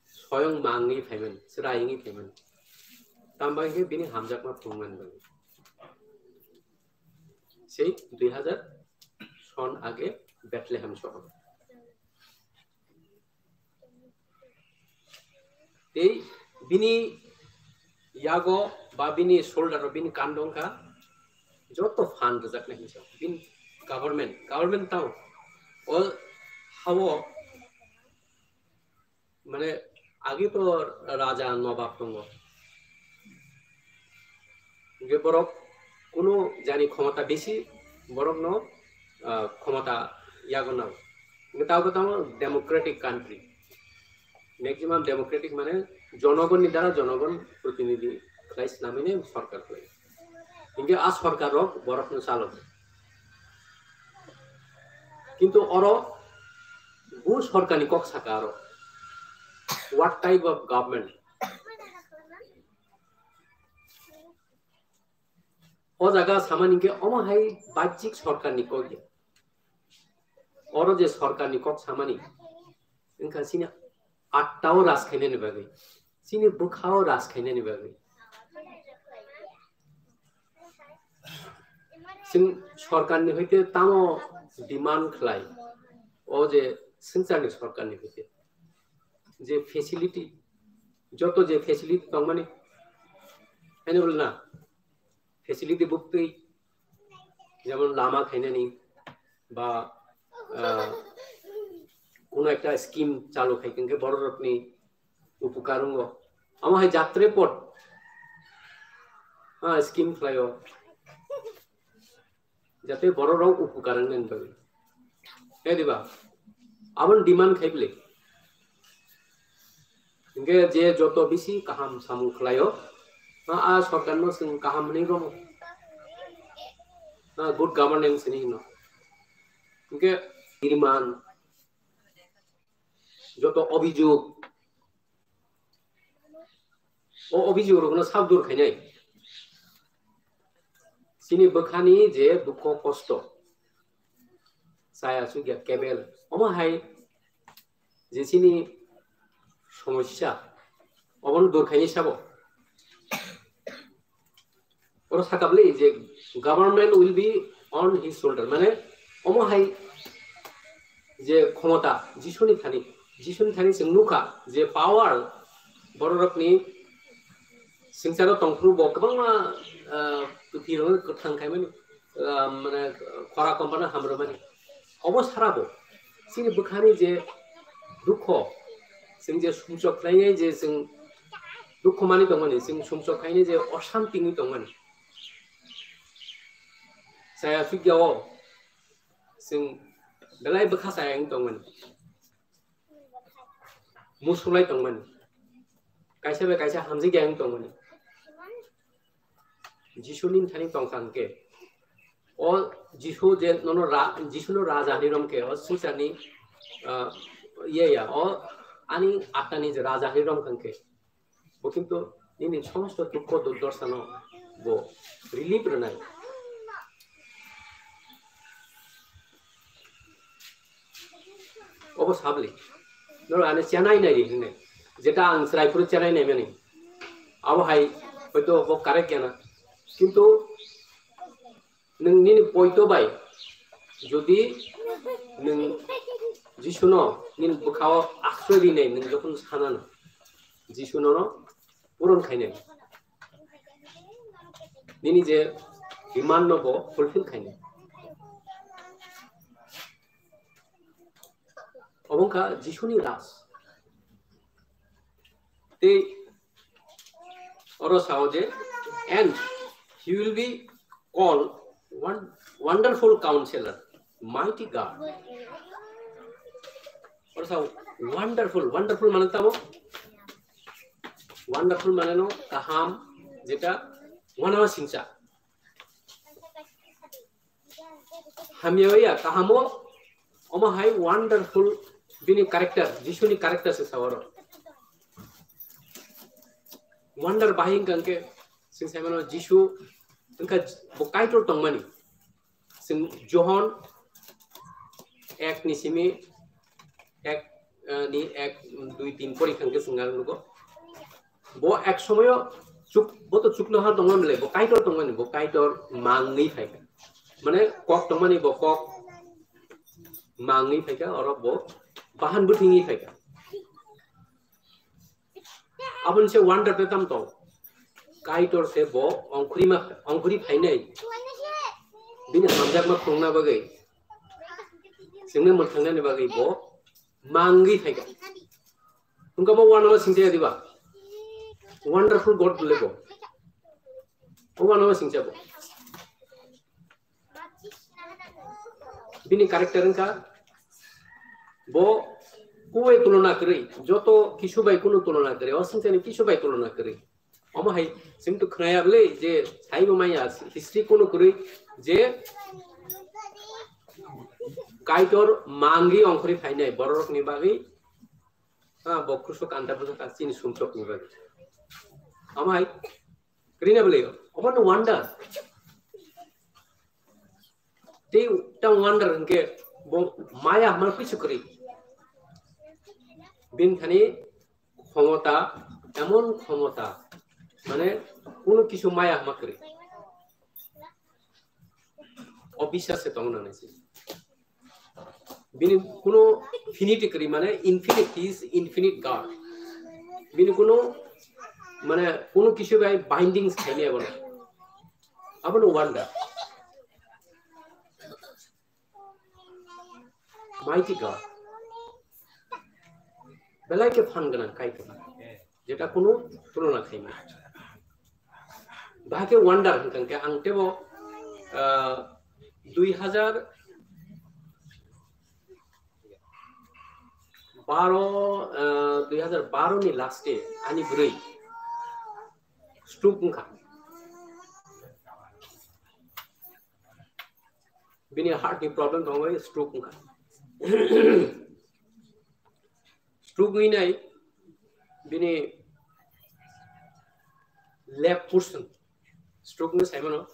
soyong mangwi phaimani, chwrai wngwi phaimani. Tamo hwnkhe bini hamjakma phunukmani bagwi. Sei dui hazar son age Bethlehem sohor. Tei bini yago ba bini shoulder o bini kando wngkha joto phan rwjaknai hinwi sao. Bini government, government tamo o hao mane agi to raja nobab tongo. Hingke borok kunu jani khomota besi borokno, ah, khomota yago nao. Hingke tabo tamo democratic country. Maximum democratic mane jonogonni dara jonogon protinidhi khlai swnamwini sorkar khlai. Hingke a sorkar rok borokno chalo. Kintu oro bu sorkarni kok saka aro. What type of government? O jaga samani hingke omo hai bajik sorkarni kok ya. Oro je sorkarni kok samani, wngkha chini attao raj khainani bagwi, chini bwkhao raj khainani bagwi. Chwng sorkarni hoite tamo demand khlai, o je swngcharni sorkarni hoite je facility, joto je facility tongmani, haino na facility buktwi, jemon lama khainani ba, ah, kuno ekta scheme chalu khai khe borok rokni upukar wngo. Amo hai jatre pot, ah, scheme khlaio. Jate borok rok upukar wngnani bagwi. He diba? Aboni demand khai bwle. Hingke je joto bisi kaham samung khlaio, a, a sorkarno chwng kaham hwnwi romo. A, good governance hwnwi hino. Hingke demand, joto obhijog, o obhijog rokno sabdur khainai. Chini bwkhani je dukho kosto, chaya chukya kebel, omo hai je chini somosya, obono dur khainai sabo. Oro sakabli je government will be on his shoulder, mane omo hai je khomota Jisuni thani, Jisuni thani chwng nukha je power bororokni swngcharo tongphuru bo kwbangma, ah, pwthwi rok kwthang khaimani, ah, mane khora kompano hamrwmani. Obo sarabo chini bwkhani je dukho, chwng je sumsok khlainai je chwng dukho mani tongmani, chwng sumsok khainai je osanti wngwi tongmani. Chaya chukya o chwng belai bwkha chaya wngwi tongmani. Musulai tongmani. Kaisa bai kaisa hamjikya wngwi tongmani. Jisuni thani tongkha hwnkhe. O Jisu je nono ra-, Jisuno raja hinwi romkhe, o swngcharni, ah, iya ya, o ani atani je raja hinwi romkha hwnkhe. Kintu nini somosto dukho durdorsano bo relief rwnai. Obo sabli. Noro ani chenai nai ri hwnwi. Jeta ang chwrai phuru chenai nai mani. Abo hai hoito bo correct ya na. Kintu nwng nini poito bai jodi nwng Jisuno nini bwkhao asroi rinai nwng jokhon sanano, Jisu nono puron khainai. Nini je demand no bo fulfill khainai. Obo wngkha Jisuni raj. Tei oro sao je, "And he will be called Won-, Wonderful Counselor, Mighty God." Oro sao, wonderful, wonderful mane tamo? Wonderful mane no kaham, jeta wanama singcha. Hamya ya, kahamo, omo hai wonderful bini character, Jisuni character se sawaro. Wonder bahai wngkha hwnkhe, sing sai mano Jisu wngkha bo Kaitor tongmani. Sing Johon ek ni simi ek, eh, ni ek, dui, tin pori khan khe sing nugo. Bo ek somoyo chuk, bo to chuknoha tongmani le, bo Kaitor tongmani, bo Kaitor mangwi phaikha. Mane kok tongmani bo kok mangwi phaikha, oro bo bahan bwthwngwi phaikha. Aboni se wonder te tam tong. Kaitor se bo ongkhorima, ongkhori phainai. Bini hamjakma phunukna bagwi, chwngno mwthangnani bagwi bo mangwi phaikha. Wngkha bo wanama singcha ya diba? Wonderful God le bo. O wanama singcha bo. Bini character wngkha bo kuwe tulona kwrwi, joto kisu bai kunu tulona kwrwi, o singchani kisu bai tulona kwrwi. Omo hai chwng to khnaya bwle je saibo maya history kunu kwrwi je Kaitor mangwi ongkhorwi phainai bororokni bagwi, ha, bo krusok anta bwsaka chini sumsokni bagwi. Omo hai kwrwina bwle, obo no wonder. Tei ta wonder hwnkhe bo maya hwnmano kisu kwrwi. Bini thani khomota, emon khomota, mane kunu kisu maya hwnma kwrwi. O biswas se tongna nai se. Bini kunu finity kwrwi, mane infinite, he is infinite God. Bini kunu mane kunu kisu bai bindings khainai abono. Abono wonder. Mighty God. Belai khe phan gwnang Kaitor. Jeta kunu tulona khaima. Bahai khe wonder hwnkha hwnkhe ang tebo, ah, dui hajar baro, ah, dui hajar baro ni last e ani bwrwi stroke wngkha. Bini heart ni problem tongwi stroke wngkha. Stroke wngwi nai bini left portion, stroke no saimano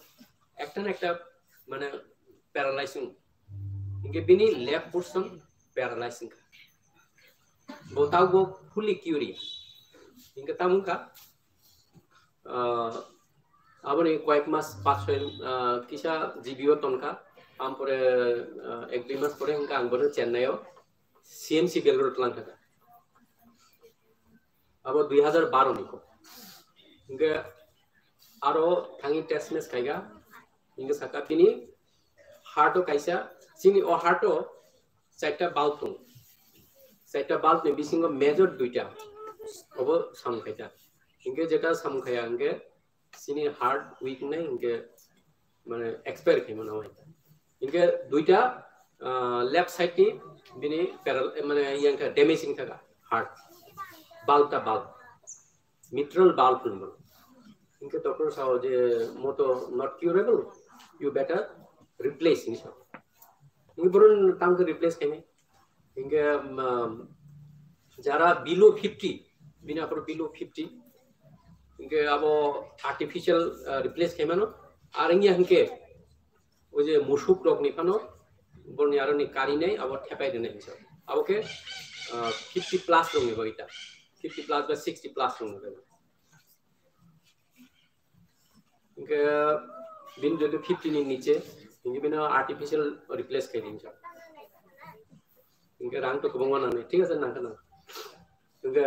ekta na ekta mane paralyze wng. Hinkhe bini left portion paralyze wngkha. Bo tabuk bo fully cure ya. Hinkhe tamo wngkha, ah, aboni koyek mas, pach soi, ah, kisa G B o tongkha. Ampore, ah, ek dui mas pore hinkhe ang bono Chennai o C M C Belgaum o twlang thangkha. Abo dui hajar baro ni kok. Hinkhe aro thangwi test mes khaikha. Hinkhe saka bini heart o kaisa, chini o heart o chaita valve tongo. Chaita valve ni bisingo major duita. Obo samung khaikha. Hinkhe jeta samung khaiya hinkhe chini heart weak wngnai hinkhe mane expire khaima nangwi. Hinkhe duita, ah, left side ni bini paral-, mane yang kha damage wngkha heart. Valve ta valve. Mitral valve hwnwi. Hinkhe doctor sao je moto not curable, you better replace hinwi sao. Hinkhe borok tang khe replace khainai. Hinkhe, um, jara below fifty, bini aphuru below fifty, Hingke abo artificial, ah, replace khaimano. Ar wngya hingke o je musuk rok ni phano borni aro ni kari nai abo thepai rwnai hinsa. Abo khe, ah, fifty plus rok ni bagwi ta. Fifty plus ba sixty plus rok ni bagwi. Hingke bini jodi fifty ni niche, hingke bino artificial replace khai hinsa. Hingke rang to kwbangma nangnai, thik ase, nangkha nang. Hingke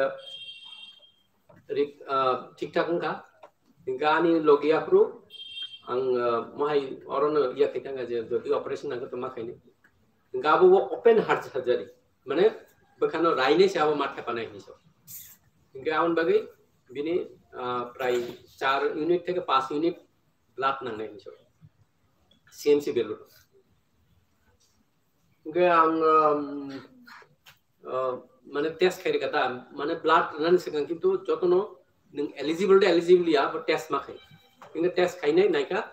ri-, ah, thik thak wngkha. Hingke ani logi aphuru ang, ah, mohai orono iya khai thangkha je jodi operation nangkha to ma khaini. Hingke abo bo open heart surgery, mane bwkhano rainai se abo ma thepanai hinwi so. Hingke aboni bagwi bini, ah, prai char unit theke pas unit blood nangnai hinwi so. C M C Belur. Hingke ang, um, uh, mane test khai rikha ta, mane blood rwnani swkang kintu jotono nwng eligible de eligible ya, bo test ma khai. Hingke test khainai naikha,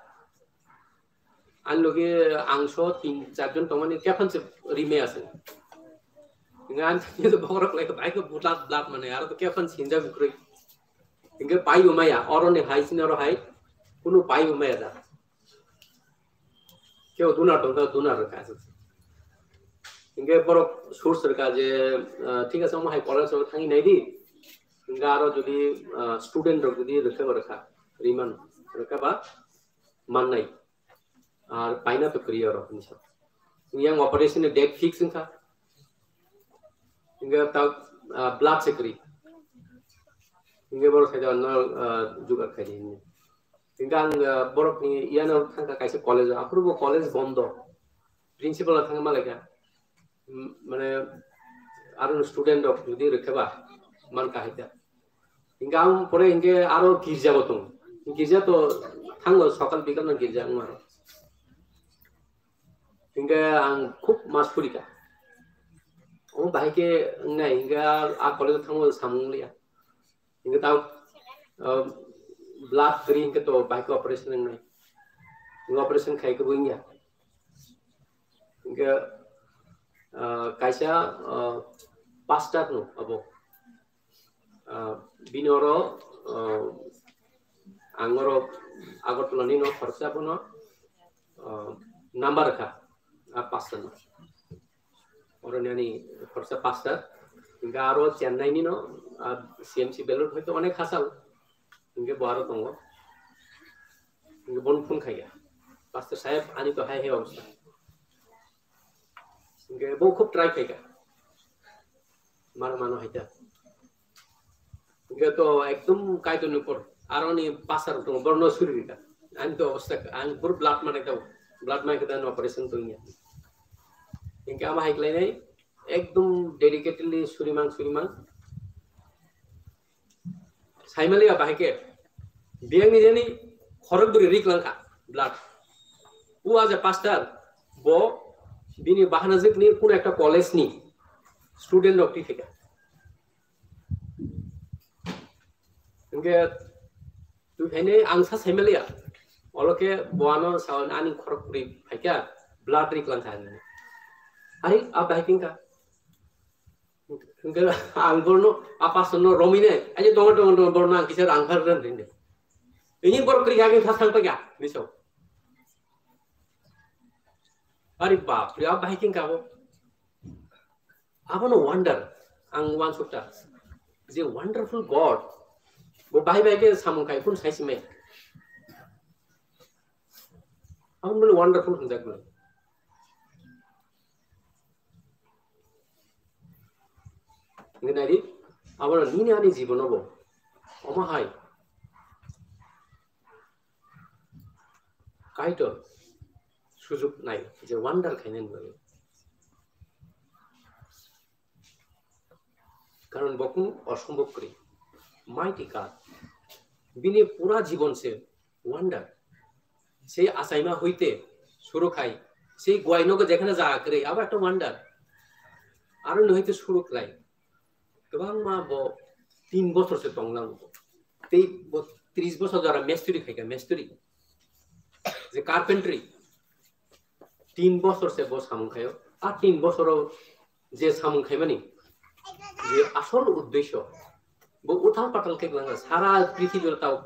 ani loge ang so tin char jon tongmani, kephang se rimai ase. Hingke ang thani to bokrok lai, bai khe blood, blood mane, aro to kephang sinja bukroi. Hingke pai bo maya, oro ni hai, sini oro hai, kunu pai bo maya da. Kebo donor tongkha, donor rwkha. Hingke borok source rwkha je, ah, thik ase, omo hai college o thangwi naidi. Hingke aro jodi, ah, student rok jodi rwkha ba rwkha, riman rwkha ba mannai. Ar paina to kwrwi oro hinsa. Yang operation ni date fix wngkha. Hingke ta, ah, blood se kwrwi. Hingke borok sai da no, ah, jugar khai di hinwi. Hingke ang, ah, borok ni iyano thangkha kaisa college o. Aphuru bo college bondo. Principal o thangma laikha. M-, mane aro student rok jodi rwkhe ba man kahai ta. Hingke ang pore hingke aro girja bo tongo. Girja to thango sokal bikal no girja wngmano. Hingke ang khub mas purikha. Omo bahai khe wngnai hingke a, a college o thangma samung liya. Hingke tang, ah, blood kwrwi hingke to bahai khe operation wngnai. Hingke operation khai khe bo wngya. Hingke, ah, kaisa, ah, pastor no abo. Ah, bini oro, ah, ang oro Agartala ni no khoroksa bono, ah, number kha, ah, pastor no. Oro ni ani khoroksa pastor. Hingke aro Chennai ni no, ah, C M C Belur hoito onek hasal. Hingke bo aro tongo. Hingke bon phone khaiya. Pastor saheb, ani to hai hai obostha. Hingke bo khub try khaikha. Mano mano haita. Hingke to ekdom kaitor ni por. Aro ni pastor tongo, borno suri rika. Ani to obostha, ang pur blood mane to, blood mane kita operation to nya. Hingke ama hai khlainai, ekdom dedicatedly surimang, surimang. Saimaliya bahai khe, biyang ni jani khorok bwrwi rik langkha, blood. U aja pastor, bo bini bahana jik ni kuno ekta college ni student rok twi thika. Hingke twi phainai ang sa saimaliya, olo khe bo ano sa ani khorok bwrwi phaikha, blood rik langkha ani. Ari, a bahai khe wngkha. Hingke ang borno, a pastor no romine, aje tongo, tongo, tongo, borno ang kisa rang phar ren rinde. Ini bor kri gagin thas thang paga, miso. Ari bap, ya bahai king kabo. Abono wonder, ang wan sukta. Je wonderful God. Bo bahai bahai ke samung khai kun sai simai. Abono wonderful hunjak. Hingke naidi, abo nini ani jibono bo omo hai Kaitor sujuk nai je wonder khainani bagwi. Karon bo kunu osombob kwrwi. Mighty God. Bini pura jibon se wonder. Sei achaima hoite suru khai, sei guai nogo jekhane jaga kwrwi, abo ekta wonder. Aro ni hoite suru khlai. Kwbangma bo tin bochor se tonglang bo. Tei bo tris bochor jora mestri khaikha, mestri. Je carpentry. Tin bochor se bo samung khaio. A tin bochoro je samung khaimani, je asol uddesho, Bo uthal pathal khe gwlangkha, sara prithibi o tao.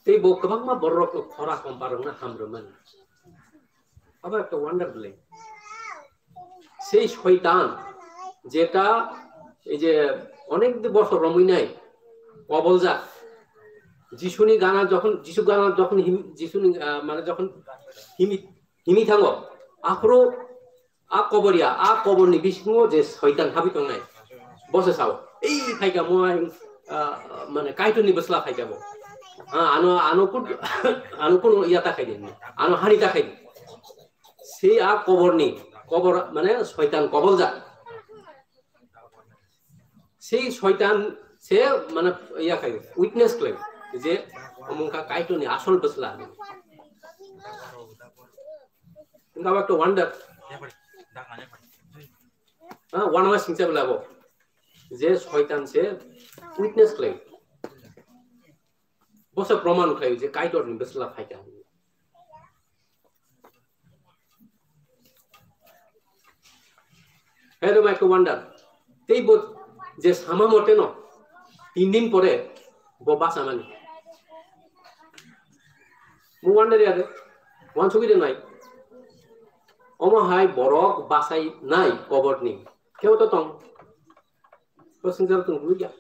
Tei bo kwbangma bororokno khora komparokno hamrwmani. Abo ekta wonder bwle. Sei Soitan, jeta ei je onek di bosor romwi nai, koboljak. Jisuni gana jokhon, Jisu gana jokhon him-, Jisuni, ah, mane jokhon himi, himi thango, aphuru a kobor ya, a koborni bisingo je Soitan habwi tongnai, bo se sao, "Ei phaikha mo ai, ah, mane Kaitorni bwsla phaikha bo. Ah, ano, ano kun, ano kun ya ta khaidi, ano hani ta khaidi." Sei a koborni, kobor mane Soitan koboljak. Sei Soitan se mane ya khai witness khlai je omo wngkha Kaitorni asol bwsla. Wngkha bo ekta wonder. Ha, wanama singcha bela bo. Je Soitan se witness khlai. Bo se proman khlai je Kaitorni bwsla phaikha. Hey, rwma ekta wonder. Tei bo je sama mote no, tin din pore bo basa mani. Mo wonder ya de, wansugwi de nai. Omo hai borok basai nai koborni. Kebo to tong. Bo swngchar tong nukya.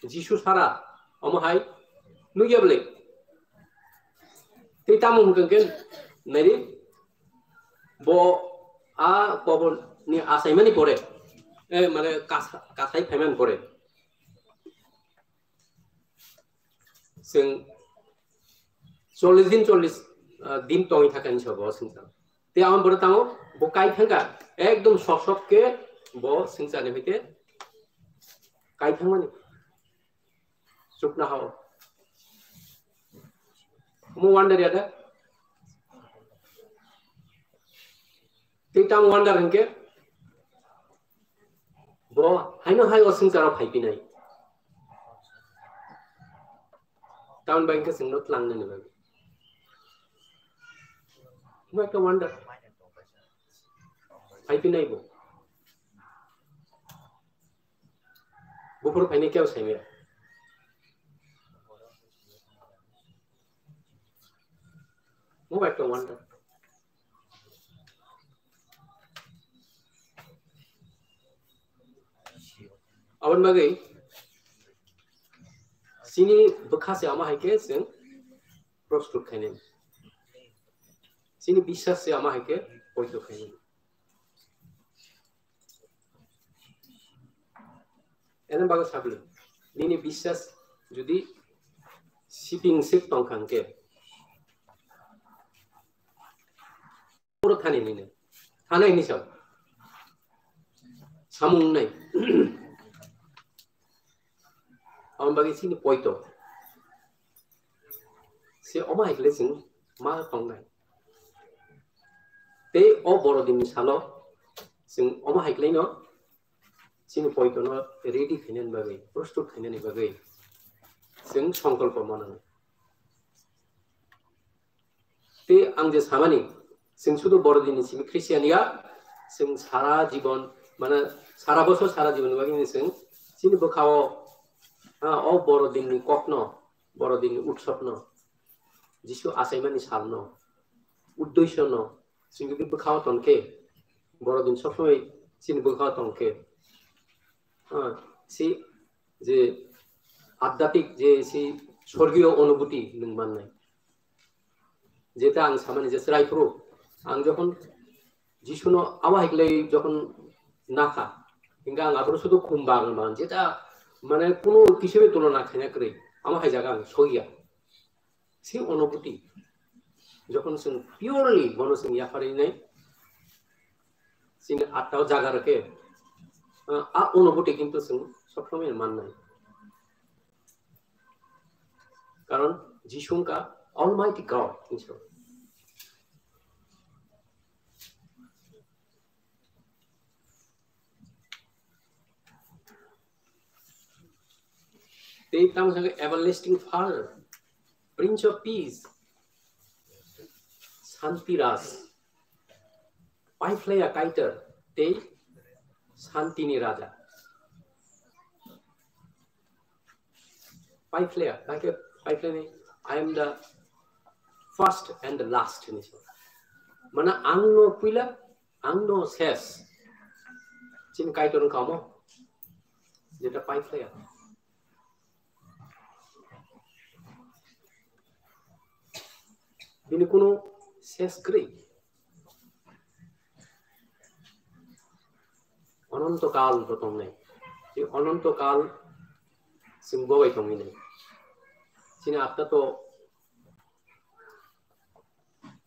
Jisu sara omo hai nukya bwle. Tei tamo hwnkha khe naidi bo a koborni achaimani pore, eh, mane kasa-, kasai phaimani pore. Chwng chollish din, chollish, ah, din tongwi thakha hinwi sa bo swngchar. Tei amo borok tango, bo kai thangkha, ekdom sok sok khe bo swngcharni hai khe kai thangmani. Chukna hao. Omo wonder ya da? Tei tamo wonder hinkhe bo haino hai o swngcharo phaipinai. Tamoni bagwi khe chwngno tlangnani bagwi. Omo ekta wonder. Phaipinai bo. Buphuru phainai kebo saimaya. Omo ekta wonder. Aboni bagwi chini bwkha se omo hai khe chwng prostut khainani. Chini biswas se omo hai khe poito khainani. Eno bagwi sabli, nini biswas jodi siping sip tongkha hwnkhe, puro thani nini, thanai hinwi sao. Samung nai. Aboni bagwi chini poito. Se omo hai khe chwng ma tongnai. Tei o borodinni salo chwng omo hai khlaino chini poitono ready khainani bagwi, prostut khainani bagwi chwng songkolpo manango. Tei ang je samani, chwng sudu borodinni simi Christian ya, chwng sara jibon, mane sara bosor sara jibon bagwi chwng chini bwkhao, ha, o borodinni kokno, borodinni utsabno, Jisu achaimani salno, uddesyono, chwng jodi bwkhao tongkhe, borodin sob somoi chini bwkhao tongkhe, ha, si je adhyatmik je si sorgiyo onubhuti nwng mannai. Jeta ang samani je chwrai phuru, ang jokhon Jisuno abo hai khlai jokhon nakha, hingkhe ang aphuru sudu khum bagan bagan, jeta mane kuno kisu bai tulona khaina kwrwi, amo hai jaga ang soiya. Si onubhuti, jokhon chwng purely bono chwng yapharwi nai, chini atta o jaga rwkhe, a, a onubhuti kintu chwng sob somoi mannai. Karon Jisu wngkha Almighty God, hinwi sao. Tei tamo sakhe Everlasting Father, Prince of Peace, Santi Raj. Paiphlaiya Kaitor tei Santini Raja. Paiphlaiya, Kaitor, Paiphlaiya ni, "I am the first and the last," hinwi sa. Mane ang no puila, ang no ses. Chini Kaitor wngkha omo, jeta Paiphlaiya. Bini kunu ses kwrwi. Ononto kal bo tongnai. Tei ononto kal chwng bo bai tongwi nai. Chini atma to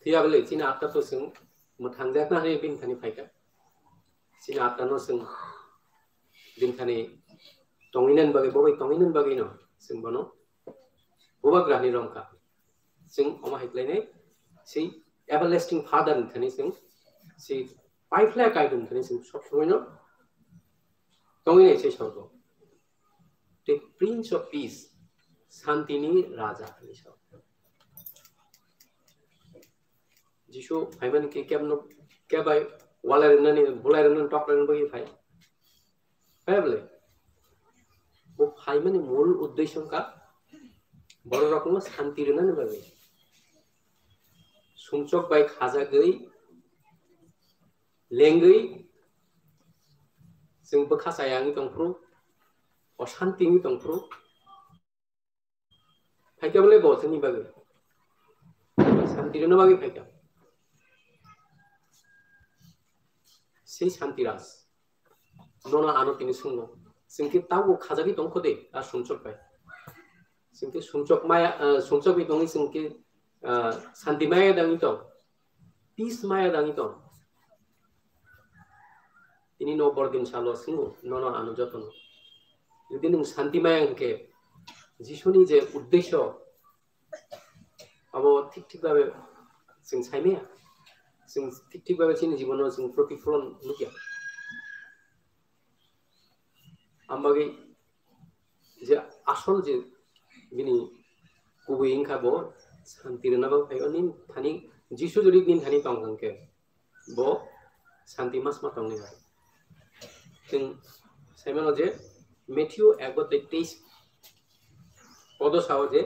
thwiya bwle, chini atma to chwng mwthangjakna hinwi bini thani phaikha. Chini atma no chwng bini thani tongwi nani bagwi, bo bai tongwi nani bagwi no chwng bono bubagra hinwi romkha. Chwng omo hai khlainai, sei Everlasting Father ni thani chwng sei Paiphlaiya Kaitor ni thani chwng sob somoi no tongwi nai sei sorgo. Tei Prince of Peace, Santini Raja hinwi sa. Jisu phaimani khe kebno, kebai walai rwnani, bulai rwnani, tok rwnani bagwi phai. Phai bwle? Bo phaimani mul uddesho wngkha bororokno santi rwnani bagwi. Sumsok bai khajagwi, lengwi, chwng bwkha chaya wngwi tongphuru, osanti wngwi tongphuru, phaikha bwle bo chwngni bagwi. Santi rwna bagwi phaikha. Sei Santi Raj. Nono ano tini swngo. Chwng khe tabuk khajagwi tongkho de, a sumsok bai. Chwng khe sumsok maya, ah, sumsok bai tongwi chwng khe, ah, santi maya dangwi tong. Peace maya dangwi tong. Tini no bordin salo swngo, nono ano jotono. Jodi nwng santi maya hwnkhe, Jisuni je uddesho, abo thik thik babe chwng saimaya. Chwng thik thik babe chini jibono chwng protiflon nukya. Ambagwi je asol je bini kubui wngkha bo santi rwna bagwi phai. Nini thani Jisu jodi nini thani tong hwnkhe, bo santi masma tongni hai. Chwng saimano je Matthew ego tei teis kodo sao je,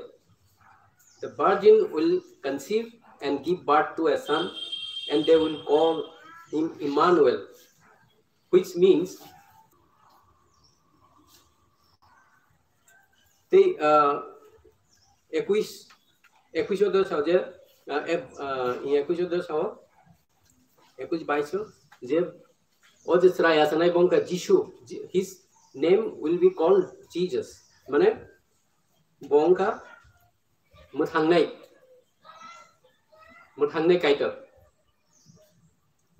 "The virgin will conceive and give birth to a son, and they will call him Emmanuel," which means tei, ah, ekuis, ekuis odo sao je, ah, eb-, ah, ekuis odo sao, ekuis baiso, je o je chwrai achanai bo wngkha Jisu, Ji-, his name will be called Jesus. Mane bo wngkha mwthangnai, mwthangnai Kaitor.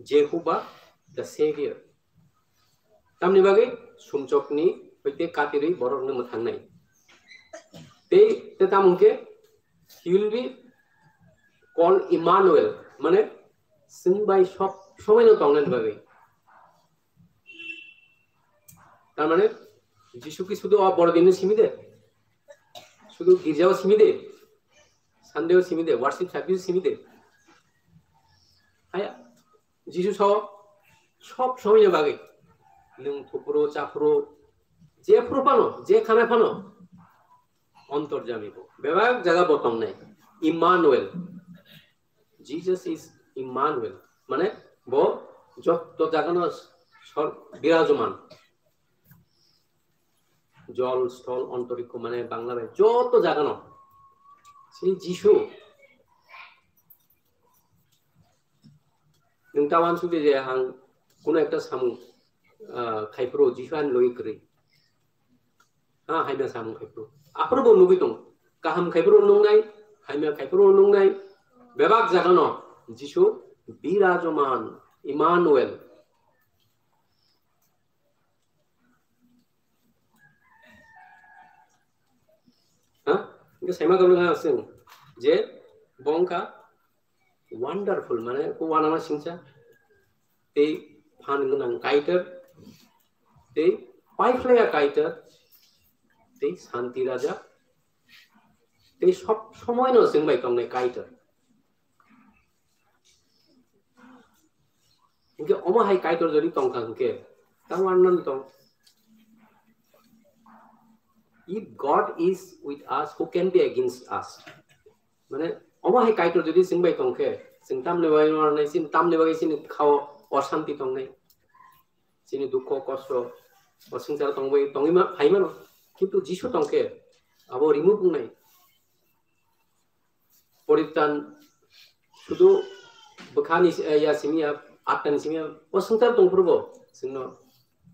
Jehovah the Savior. Tamni bagwi sumsokni hoite katirwi borokno mwthangnai. Tei, tei tamo hwnkhe, he will be called Emmanuel, mane, chwng bai sob somoino tongnani bagwi. Tar mane, Jisu khe sudu o borodino simi de, sudu girjao simi de, Sunday o simi de, worship service simi de. Haya, Jisu sao sob somoino bagwi, nwng thuphuru, chaphuru, jephuru phano, je khana phano, ontorjami bo. Bebak jaga bo tongnai. Emmanuel. Jesus is Emmanuel. Mane bo jotto jagano sor-, birajoman. Jol, sthol, ontorikko, mane Bangla bai joto jagano. Sei Jisu. Nwng ta uansukdi je ang kuno ekta samung, ah, khaiphuru Jisu ani logi kwrwi. Ha, hamya samung khaiphuru. Aphuru bo nugwi tongo. Kaham khaiphuru nungnai, hamya khaiphuru nungnai. Bebak jagano Jisu birajoman, Emmanuel. Ha? Hingke saima gabla ha sing je bo wngkha wonderful, mane ko wanama singsa, tei phan gwnang Kaitor, tei paiphlaiya Kaitor, tei santi raja, tei sob somoino chwng bai tongnai Kaitor. Hingke omo hai Kaitor jodi tongkha hingke, tamo ano tong. If God is with us, who can be against us? Mane, omo hai Kaitor jodi chwng bai tongkhe, chwng tamni bagwi no nai, chini tamni bagwi chini khao osanti tongnai. Chini dukho, kosto, o swngcharo tongwi, tongwi ma, phai mano. Kintu Jisu tongkhe, abo remove wngnai. Poritan sudu bwkhani, eh, ya simi ya, attani simi ya, o swngcharo tongphuru bo, chwngno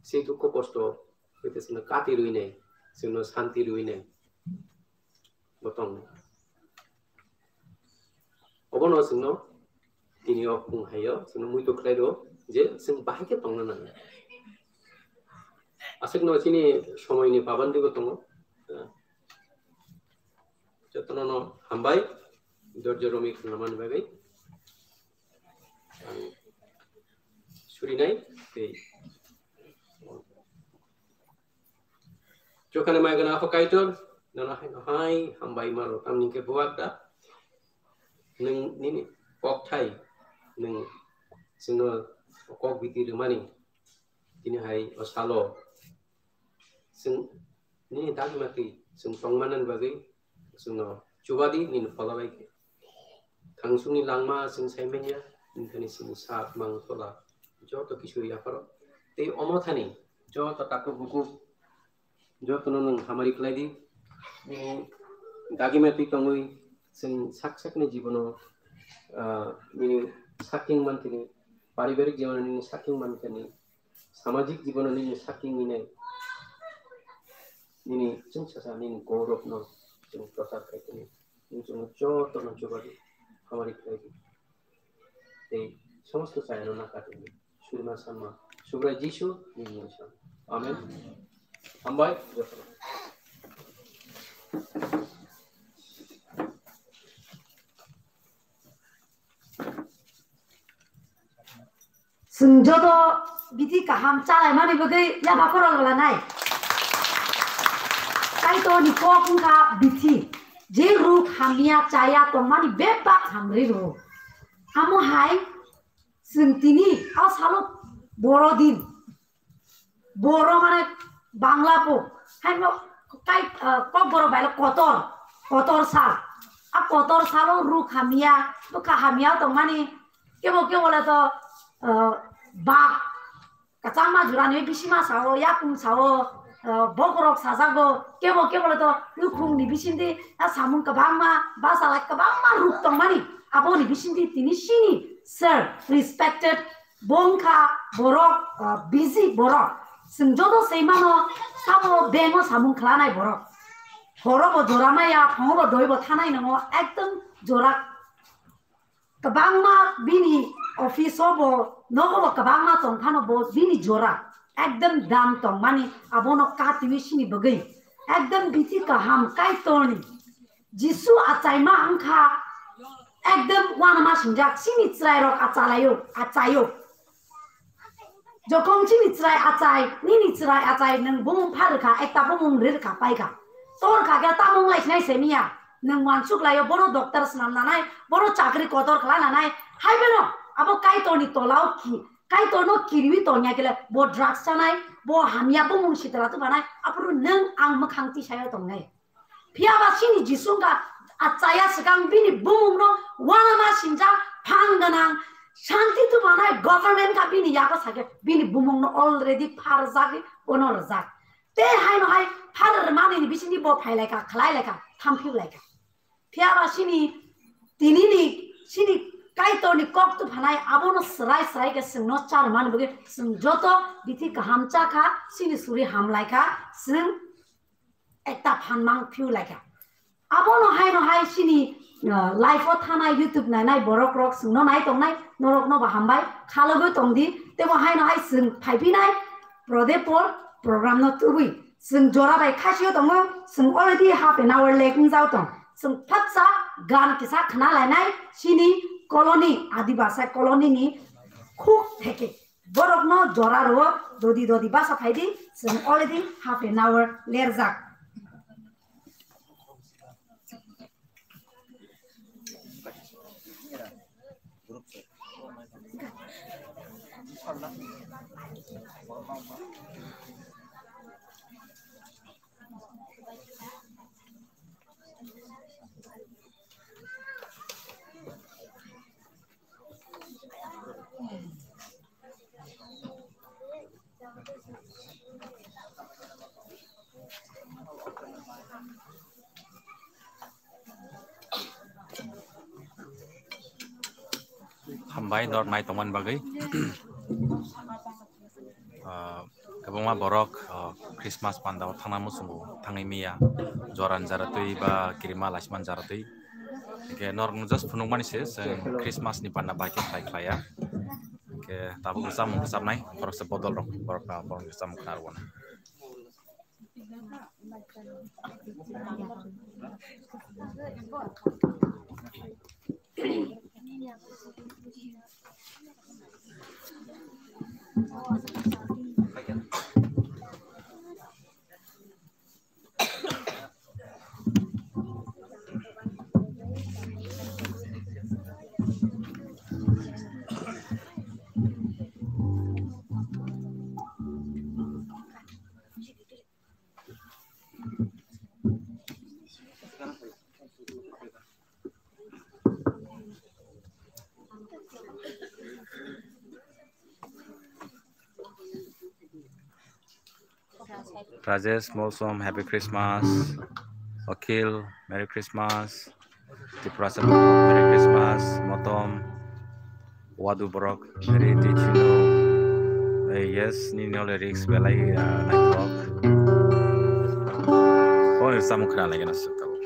se dukho, kosto, hwite chwngno kati rwinai, chwngno santi rwinai. Bo tongnai. Obono chwngno tini o phung haio chwngno muitu khlai rwo je chwng bahai khe tongna nangnai. Aswkno chini somoini pabandibo tongo. Jotono no hambai, dorjo romwi khwnamani bagwi. Ang surinai tei Chokani mai gana Apo Kaitor, nono hai, hai hambai maro, tamni khe buwak da. Nwng nini kok thai, nwng chwngno kok biti rwmani, tini hai o salo chwng nini dagima twi chwng tongmanani bagwi chwngno chubadi nini phola bai khe. Thangsungni langma chwng sai manya, nini thani chini sak mang phola joto kisu yapharo. Tei omo thani joto takhuk bukhuk jotono nwng hamari khlai di. Nini dagima twi tongwi chwng sak sakni jibono, ah, nini saking manthani, paribarik jibono nini saking manthani, samajik jibono nini saking winai, nini chwng sasa nini gourobno chwng prochar khai tini. Nwng chwngno jotono chubadi hamari khlai di. Tei somosto chayano nakar tini. Surima sama. Subrai Jisu nini mungsa. Amen. Hambai jotono. Chwng joto bithi kaham chalaimani bagwi yapha khorang lanai. Kaitorni kok wngkha bithi, je ruk hamya chaya tongmani bebak hamri rwo. Amo hai chwng tini o salo boro din. Boro mane Bangla bo, hai no kai, ah, Kokborok bai lo kotor, kotor sal. A kotor salo ruk hamya, bwkha hamya tongmani, kebo kebo le to, ah, bak, kwchangma jurani bisima sao, yakung sao, ah, bokorok sajago, kebo kebo le to nukhungni bisingdi, a samung kwbangma, basa lai kwbangma ruk tongmani, aboni bisingdi tini sini, sir, respected, Bo wngkha borok, ah, busy borok. Chwng joto sei mano, sabo bank o samung khwlanai borok. Horo bo jora maya, phongo bo doi bo thanai nango, ekdom jora. Kwbangma bini office o bo, nogo bo kwbangma tong phano bo bini jora. Ekdom dam tong mani, abono katiwi sini bagwi. Ekdom bithi kaham Kaitorni. Jisu achaima wngkha, ekdom uanama singjak, chini chwrairok achalaio, achaio. Jokhon chini chwrai achai, nini chwrai achai, nwng bumung phar rwkha, ekta bumung ri rwkha, paikha. Tor kha khe tamo wng lai sinai se miya, nwng uansuk laio, bono doctor swnam nanai, bono chakri kotor khlai nanai, hai beno abo Kaitorni tolao ki, Kaitorno kiriwi tongya khe le, bo drugs chanai, bo hamya bumung sitra tubanai, aphuru nwng ang mwkhang tisaio tongnai. Phiya ba chini Jisu wngkha achaya swkang bini bumungno uanama singjak phang gwnang, shanti tubanai government kha bini yago sakhe bini bumungno already pharjagwi bono rwjak. Tei haino hai phar rwmani ni bisingni bo phailaikha, khlailaikha, thamphiu laikha. Phiya ba chini tinini chini Kaitorni kok tuphanai abono swrai swrai khe chwngno charwmani bagwi chwng joto bithi kaham chakha, chini suri hamlaikha, chwng ekta phan mang phiu laikha. Abono haino hai chini, uh, live o thanai YouTube nainai borok rok chwngno nai tongnai norok no bo hambai khalogwi tongdi tebo haino hai chwng phaiphinai Prodepor program no tubui chwng jora bai khasio tongo chwng already half an hour late wngjao tong chwng phatsa gan kisa khna lainai chini colony Adibasa colony ni khuk theke. Borokno jora rwo, dodi dodi basa phaidi, chwng already half an hour lerjak. Hambai norok nai tongmani bagwi. Ah, kwbangma borok, ah, Christmas panda o thangna muchungo thangwi miya, joran jaratwi ba kirima laisman jaratwi. Hingke norok just phunukmani se chwng Christmas ni panda bai khe khlai khlaiya. Hingke tabuk rwchapmung rwchapnai borok se bodol rok borok, ah, borok rwchapmung khna rwna. Rajesh Molsom, Happy Christmas. Akhil, Merry Christmas. Tiprasa, Merry Christmas. Motom, Wadu borok, Merry Tichino. Eh, yes, nini o lyrics belai, ah, naithok. Phone rwchapmung khna lai gana suk tabuk.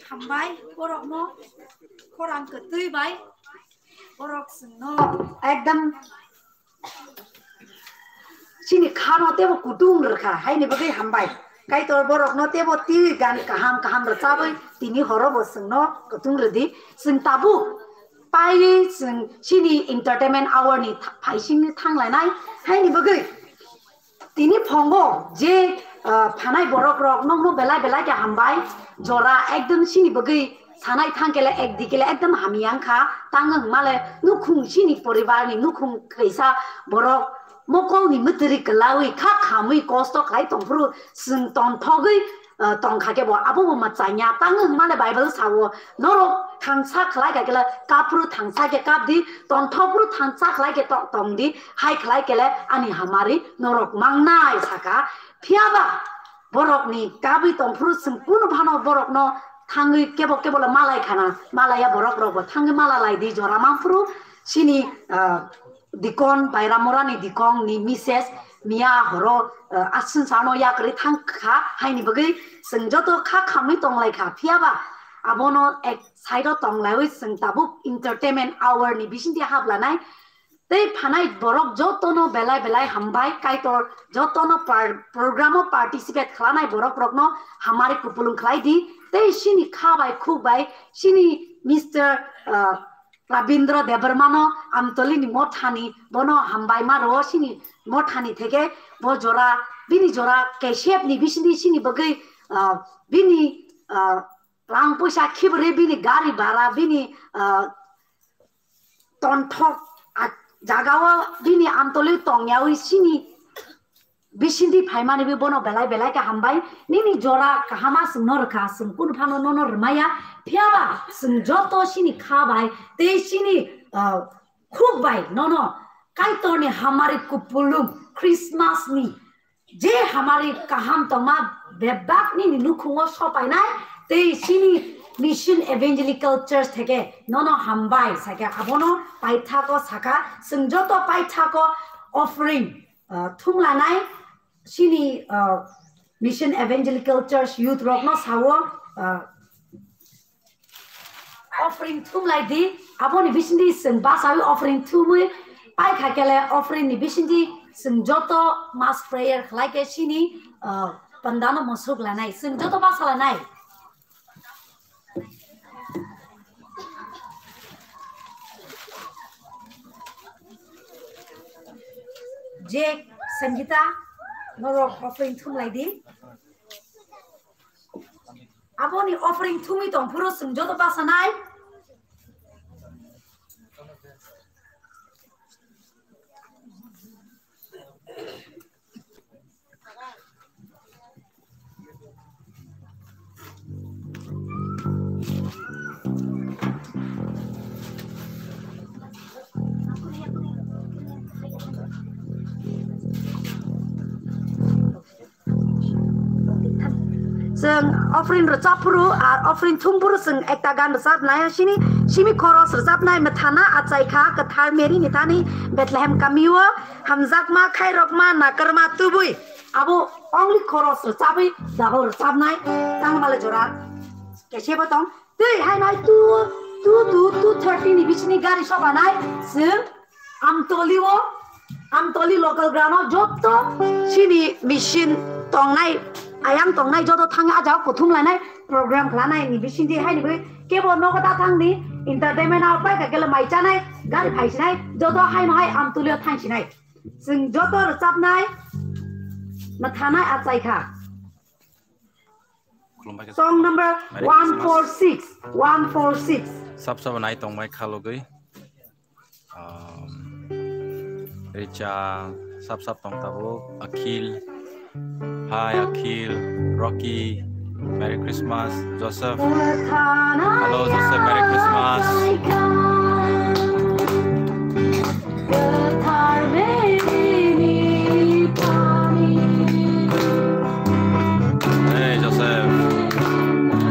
Hambai borokno khorang kwtwi bai borok chwngno ekdam chini khano tebo kutung rwkha, haini bagwi hambai. Kaitor borokno tebo twi gan kaham kaham rwchabwi tini horo bo chwngno kutung rwdi. Chwng tabuk paiwi chwng chini entertainment hour ni tha-, phaisingni thanglainai, haini bagwi tini phongo je, ah, phanai borok rok nokno belai belai khe hambai, jora ekdom chini bagwi sanai thangkele ekdikele ekdom hamya wngkha, tang wngmale nukhung chini poribar ni nukhung kaisa borok mokol ni mwtwrwi kwlawi kha khamwi kosto khlai tongphuru chwng tongthogwi, ah, tongkha khe bo abo bo mwchangya, tang wngmale Bible sao norok thangsa khlai kha kele kaphuru thangsa khe kapdi, tongthogphuru thangsa khlai khe to-, tongdi, hai khlai kele ani hamari norok mangnai saka. Phiyaba borokni kabwi tongphuru chwng kunu phano borokno thangwi kebo kebo le malai khana, malaiya borok rokbo thangwi mala laidi jora mangphuru chini, ah, dikon Bairamorani dikon ni misses miya horo, ah, aswng sano yakrwi thang kha, haini bagwi chwng joto kha khamwi tonglai kha. Phiyaba abono ek side o tonglaiwi chwng tabuk entertainment hour ni bisingtwi haplanai. Tei phanai borok jotono belai belai hambai, Kaitor jotono par-, program o participate khwlanai borok rokno hamari kupulung khlai di. Tei chini kha bai khuk bai chini Mister, ah, Rabindra Debbarmano Amtoli ni mothani bono hambai ma rwo chini mothani theke bo jora bini jora K C F ni bisingtwi chini bagwi, ah, bini, ah, rang puisa khibrwi bini gari bara bini, ah, tonthok a jagao bini Amtoli tongyawi chini bisingtwi phaimani bo bono belai belai khe hambai. Nini jora kahama chwngno rwkha, chwng kunu phano nono rwmaya. Phiyaba chwng joto chini kha bai tei chini, ah, khuk bai nono Kaitorni hamari kupulung Christmas ni je hamari kaham tongma bebak nini nukhungo sopainai tei chini Mission Evangelical Church theke nono hambai saka, abono paithako saka, chwng joto paithako offering, ah, thumlanai chini, ah, Mission Evangelical Church youth rokno sao, ah, offering thumlai di, aboni bisingtwi chwng basawi offering thumwi paikha kele offering ni bisingtwi chwng joto mass prayer khlai khe chini, ah, pandano musuk lanai, chwng joto basa lanai. Je Sanjita, norok offering thumlai di. Aboni offering thumwi tong phuru chwng joto basanai. Chwng offering rwchap phuru ar offering thum phuru chwng ekta gan rwchap nai sini, simi khoros rwchapnai mwthana achai kha kwthar Mary ni thani Bethlehem kamio, hamjakma khairokma nakarma tubui abo only khoros rwchabwi dago rwchapnai tangmale jora kesebo tong. Tei hai nai two, two to two thirty ni bisini gari soba nai chwng Amtoli o, Amtoli local ground o joto chini mission tongnai, ayang tongnai joto thangwi ah jagao kuthum lainai program khwlanai ni bisingtwi haini bwrwi kebo nogo ta thangni entertainment o pai kha kele mai chanai gari phai sinai joto haino hai Amtoli o thang sinai. Chwng joto rwchapnai mwthanai achai kha. Khulumbai khe song number Merry Christmas. One four six, one four six. Sab sabo nai tongmai khalogwi. Um, Richa, sab sab tong tabuk. Akhil. Hi, Akhil. Rocky. Merry Christmas. Joseph. Hello, Joseph. Merry Christmas. Hey, Joseph.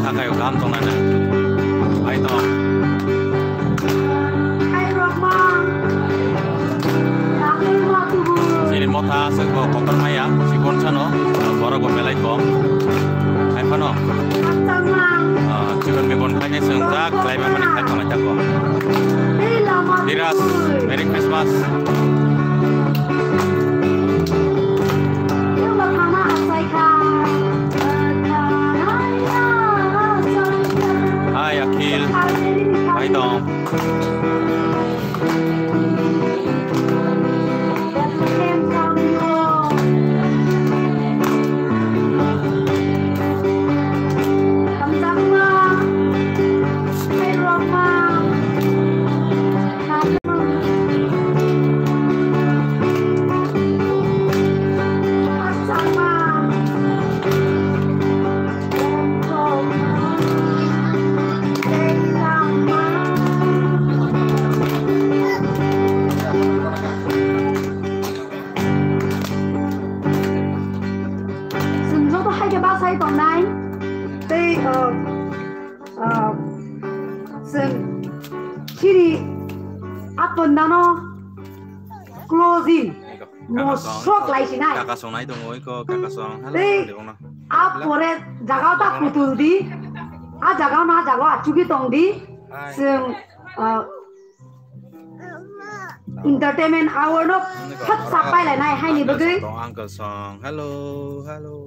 Kha khaio, kaham tongnai nang? Bai tong. Chini motha aswk bo kotor maya, chikon sano, borok bo belai kom. Phano, ah, chikon mikon khainai swngjak, khlaimani khai tongmai tako. Diras, Merry Christmas. Hi, Akhil. Hi, Dong. Chwng joto hai khe bachai tongnai tei, uh, uh, chwng chini a pondano closing mosok lai sinai. Kaka songnai tongo iko, kaka song. Hello, tei tongo. A pore jaga ta kutul di. A jaga no, a jaga achugwi tong di. Hi. Chwng, uh, entertainment hour no thak sapai lai nai hai ni bagwi. Uncle song, uncle song. Hello, hello.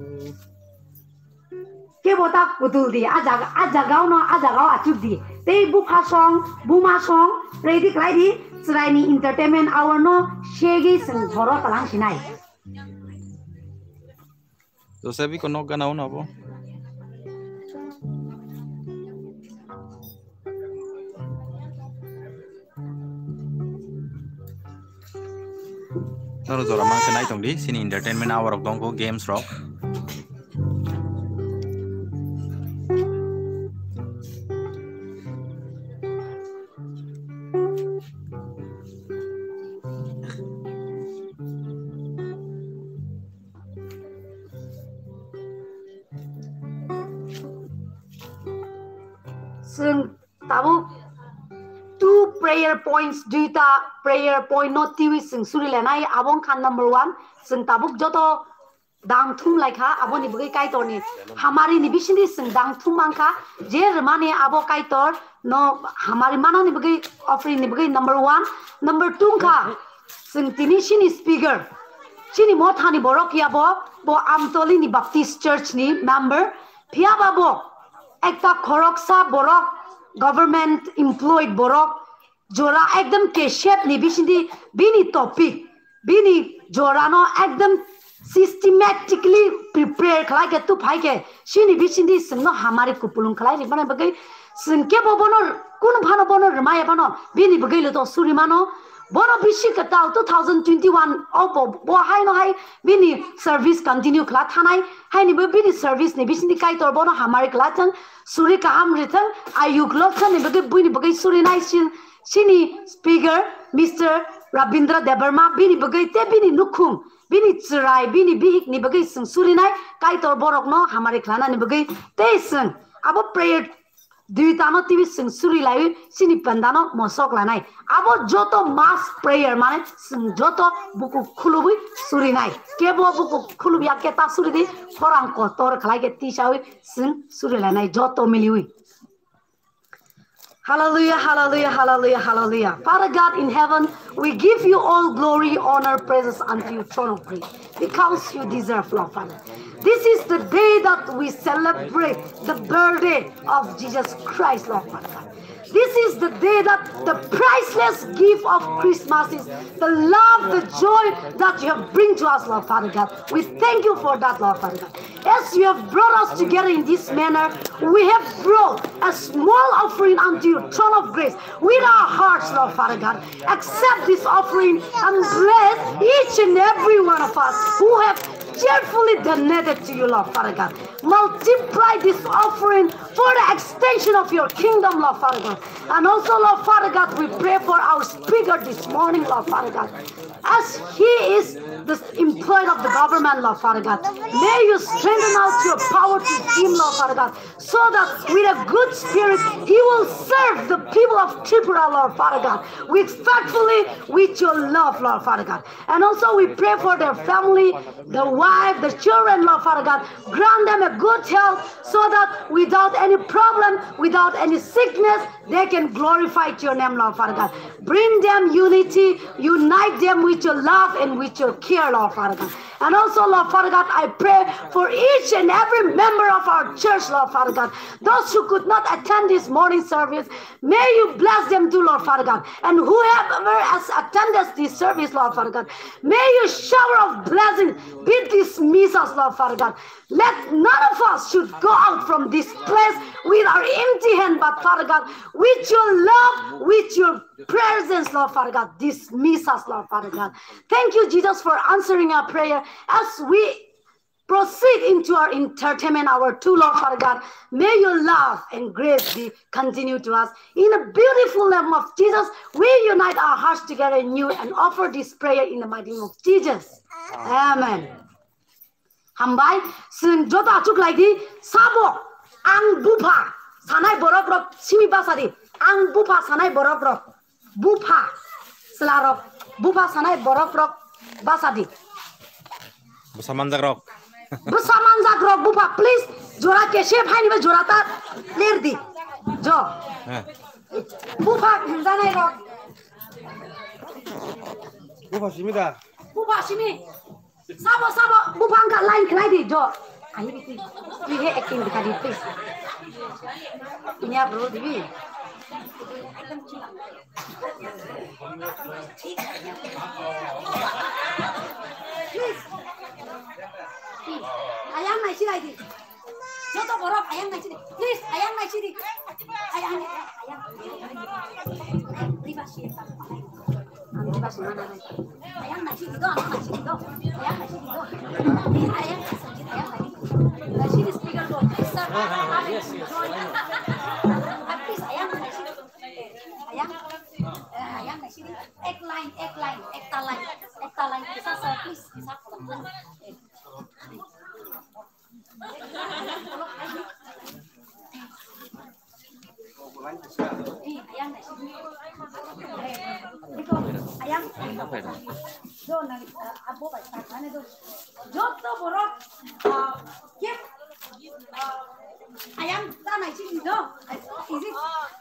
Kebo ta kutul di, a jaga, a jagao no, a jagao achuk di. Tei bupha song, buma song, ready khlai di, chwraini entertainment hour no segwi chwng horo talang sinai. Joseph iko nok gana uno abo. Toro jora mang khe nai tong di, sini entertainment hour rok tongo, games rok. Chwng tabuk two prayer points, duita prayer point no twiwi chwng suri lenai, abo wngkha number one. Chwng tabuk joto dang thum lai kha, aboni bagwi Kaitorni hamari ni bisingtwi chwng dang thum man kha, je rwmani abo Kaitor no hamari manani bagwi offering ni bagwi number one. Number two wngkha chwng tini chini speaker, chini mothani borok ya bo, bo Amtoli ni Baptist Church ni member, phiya ba bo ekta khoroksa borok, government employed borok, jora ekdom kesep ni bisingtwi bini topic, bini jora no ekdom systematically prepare khlai khe tuphai khe chini bisingtwi chwngno hamari kupulung khlai rimani bagwi chwng kebo bono kunu phano bono rwmaya phano bini bagwi lo to suri mano. Bono bisi kwtal two thousand twenty-one o bo, bo haino hai bini service continue khla thanai, haini bo bini service ni bisingtwi Kaitor bono hamari khla thang, suri kaham ri thang, ayuk lok thang ni bagwi buini bagwi suri nai sin, sini speaker Mister Rabindra Debbarma bini bagwi te bini nukhung, bini chwrai, bini bihik ni bagwi chwng suri nai, Kaitor borok no hamari khlanani bagwi tei chwng abo prayer duita no twiwi chwng suri laiwi chini panda no mosok lanai. Abo joto mass prayer mane chwng joto buku khulubwi suri nai. Kebo buku khulub ya khe ta suri di, khorang kotor khlai khe tisawi chwng suri lanai joto miliwi. Hallelujah, hallelujah, hallelujah, hallelujah. Father God in heaven, we give you all glory, honor, praises unto your throne of grace, because you deserve, Lord Father. This is the day that we celebrate the birthday of Jesus Christ, Lord Father God. This is the day that the priceless gift of Christmas is the love, the joy that you have bring to us, Lord Father God. We thank you for that, Lord Father God. As you have brought us together in this manner, we have brought a small offering unto your throne of grace with our hearts, Lord Father God. Accept this offering and bless each and every one of us who have cheerfully donated to you, Lord Father God. Multiply this offering for the extension of your kingdom, Lord Father God. And also, Lord Father God, we pray for our speaker this morning, Lord Father God. As he is the employee of the government, Lord Father God, may you strengthen out your power to him, Lord Father God, so that with a good spirit he will serve the people of Tripura, Lord Father God, with faithfully, with your love, Lord Father God. And also we pray for their family, the wife, the children, Lord Father God. Grant them a good health so that without any problem, without any sickness, they can glorify your name, Lord Father God. Bring them unity, unite them with your love and with your care, Lord Father God. And also, Lord Father God, I pray for each and every member of our church, Lord Father God. Those who could not attend this morning service, may you bless them too, Lord Father God. And whoever has attended this service, Lord Father God, may your shower of blessing be dismissed us, Lord Father God. Let none of us should go out from this place with our empty hand, but Father God, with your love, with your presence, Lord Father God, dismiss us, Lord Father God. Thank you, Jesus, for answering our prayer. As we proceed into our entertainment hour two, Lord Father God, may your love and grace be continued to us. In the beautiful name of Jesus, we unite our hearts together in you and offer this prayer in the mighty name of Jesus. Amen. Hambai, chwng joto achuk lai di, sabo, ang bupha sanai borok rok simi basa di, ang bupha sanai borok rok, bupha, chwla rok, bupha sanai borok rok basa di. Bwsa manjak rok. Bwsa manjak rok bupha, please, jora kese phaini bai jora ta ler di. Jo. He. Bupha hwnjanai rok. Bupha simi da? Bupha simi. Sabo, sabo, buphang kha line khlai di, jo. Ahi di, please. Twi he acting dikha di, please. Ini ap role dibi. Please. Ayang nai silai di. Joto borok ayang nai sidi. Please, ayang nai sidi. Ayang, ayang. Riba si ta. Ang riba si mana nai. Ayang nai sidi do, ang nai sidi do. Ayang nai sidi do. Ayang nai sidi, ayang nai. Nai sidi speaker do. Please, sir. Yes, yes. Please, ayang nai sidi. Ayang. Eh, ayang nai sidi. Ek line, ek line, ekta line, ekta line. Kisa, sir, please, kisa. Joto borok, ah, kep, ah, ayang ta nai sini do. Isi,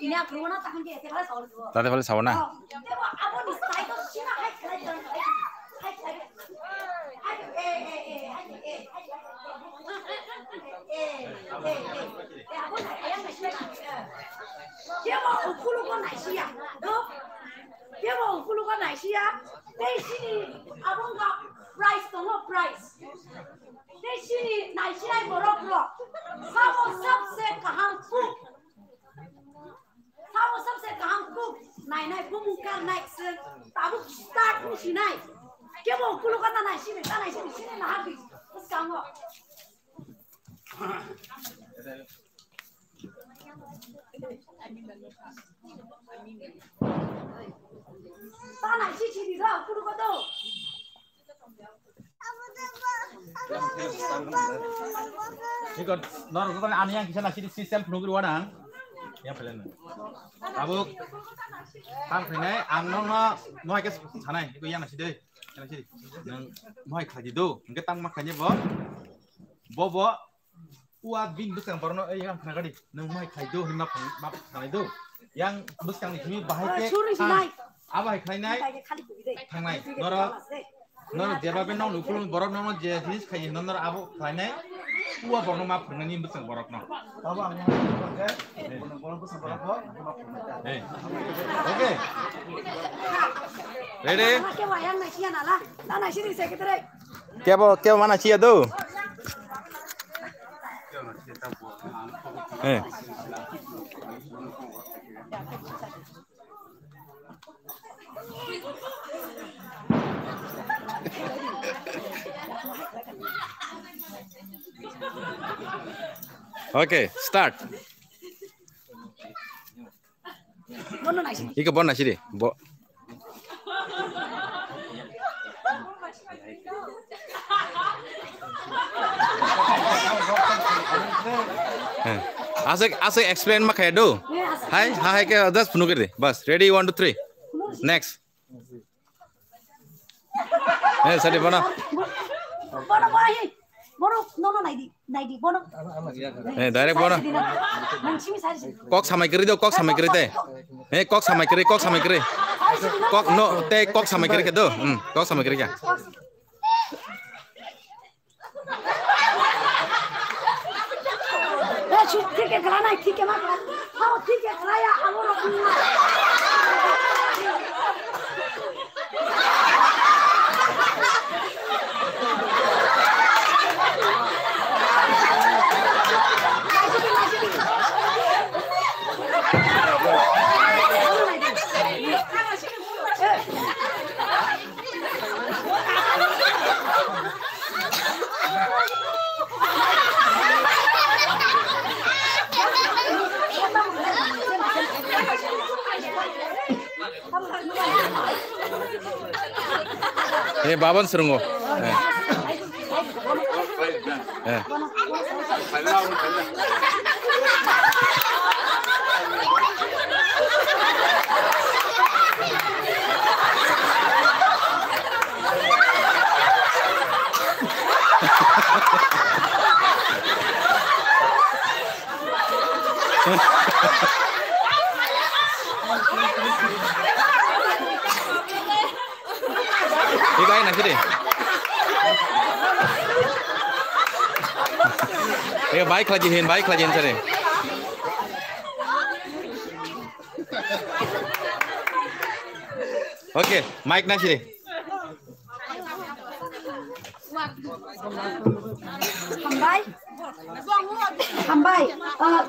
ini aku mana tahan ke, kita sahur do. Tadi balik sahur na? Oh, dia mau apa nih? Saya tuh Cina, hai, hai, hai, hai. Kebo ukulugo naisiya, no? Kebo ukulugo naisiya, tei sini abo wngkha prize tongo, prize. Tei sini naisinai borok rok, sabo sabse kaham cook. Sabo sabse kaham cook nainai bumung karnai se tabuk start musinai. Kebo kuluka ta naisini, ta naisini, sini nahardi bwskango. Ta naisi sini ra kuluka do. Iko norok joto ani yang kisa nasi si self nugri wana. Yang pelen. Tabuk. Tang phainai ang nong no no ke sanai iko yang nasi dei. Yang nasi. Nang no khai di do. Engke tang ma khai bo. Bo bo. Ua bin bwsang borno ei ang khna gadi. Nang mai khai do hinma khai ma sanai do. Yang bwsang ni simi bahai ke. Aba hai khlainai. Thangnai. Noro Noro jeba be nong nukul borok nong je jinis khai nong noro abo khlainai. Ua borno ma phungnani bwsang borok no. Abo ang borok bwsang borok bo. Hey. Okay. Ready? Kebo, kebo mana sia do? Eh. Okay, start. Ika bon nasi di. Bo. Eh, asik, asik explain ma khaya do. Hai, ha, hai ke just phunu kiri. Bas, ready, one, two, three. Next. Eh, sadi bono. Bono, bono, hi. Bono, no, no, naidi, naidi, bono. Eh, direct bono. Nang simi sari sini. Kok samai kiri do, kok samai kiri te. Eh, kok samai kiri, kok samai kiri. Kok no, te kok samai kiri ke do. Hmm, kok samai kiri ke. ए, छु, ठीक है, खड़ा नहीं, ठीक है, मत खड़ा। हाँ, ठीक है, खड़ा या, अब वो रखूंगा। Eh, baban serungo. Eh. Eh. Ikai na kiri. Eh, bike lagi hin, bike lagi hin sare. Okay, mic na siri. Hambai. Hambai. Uh,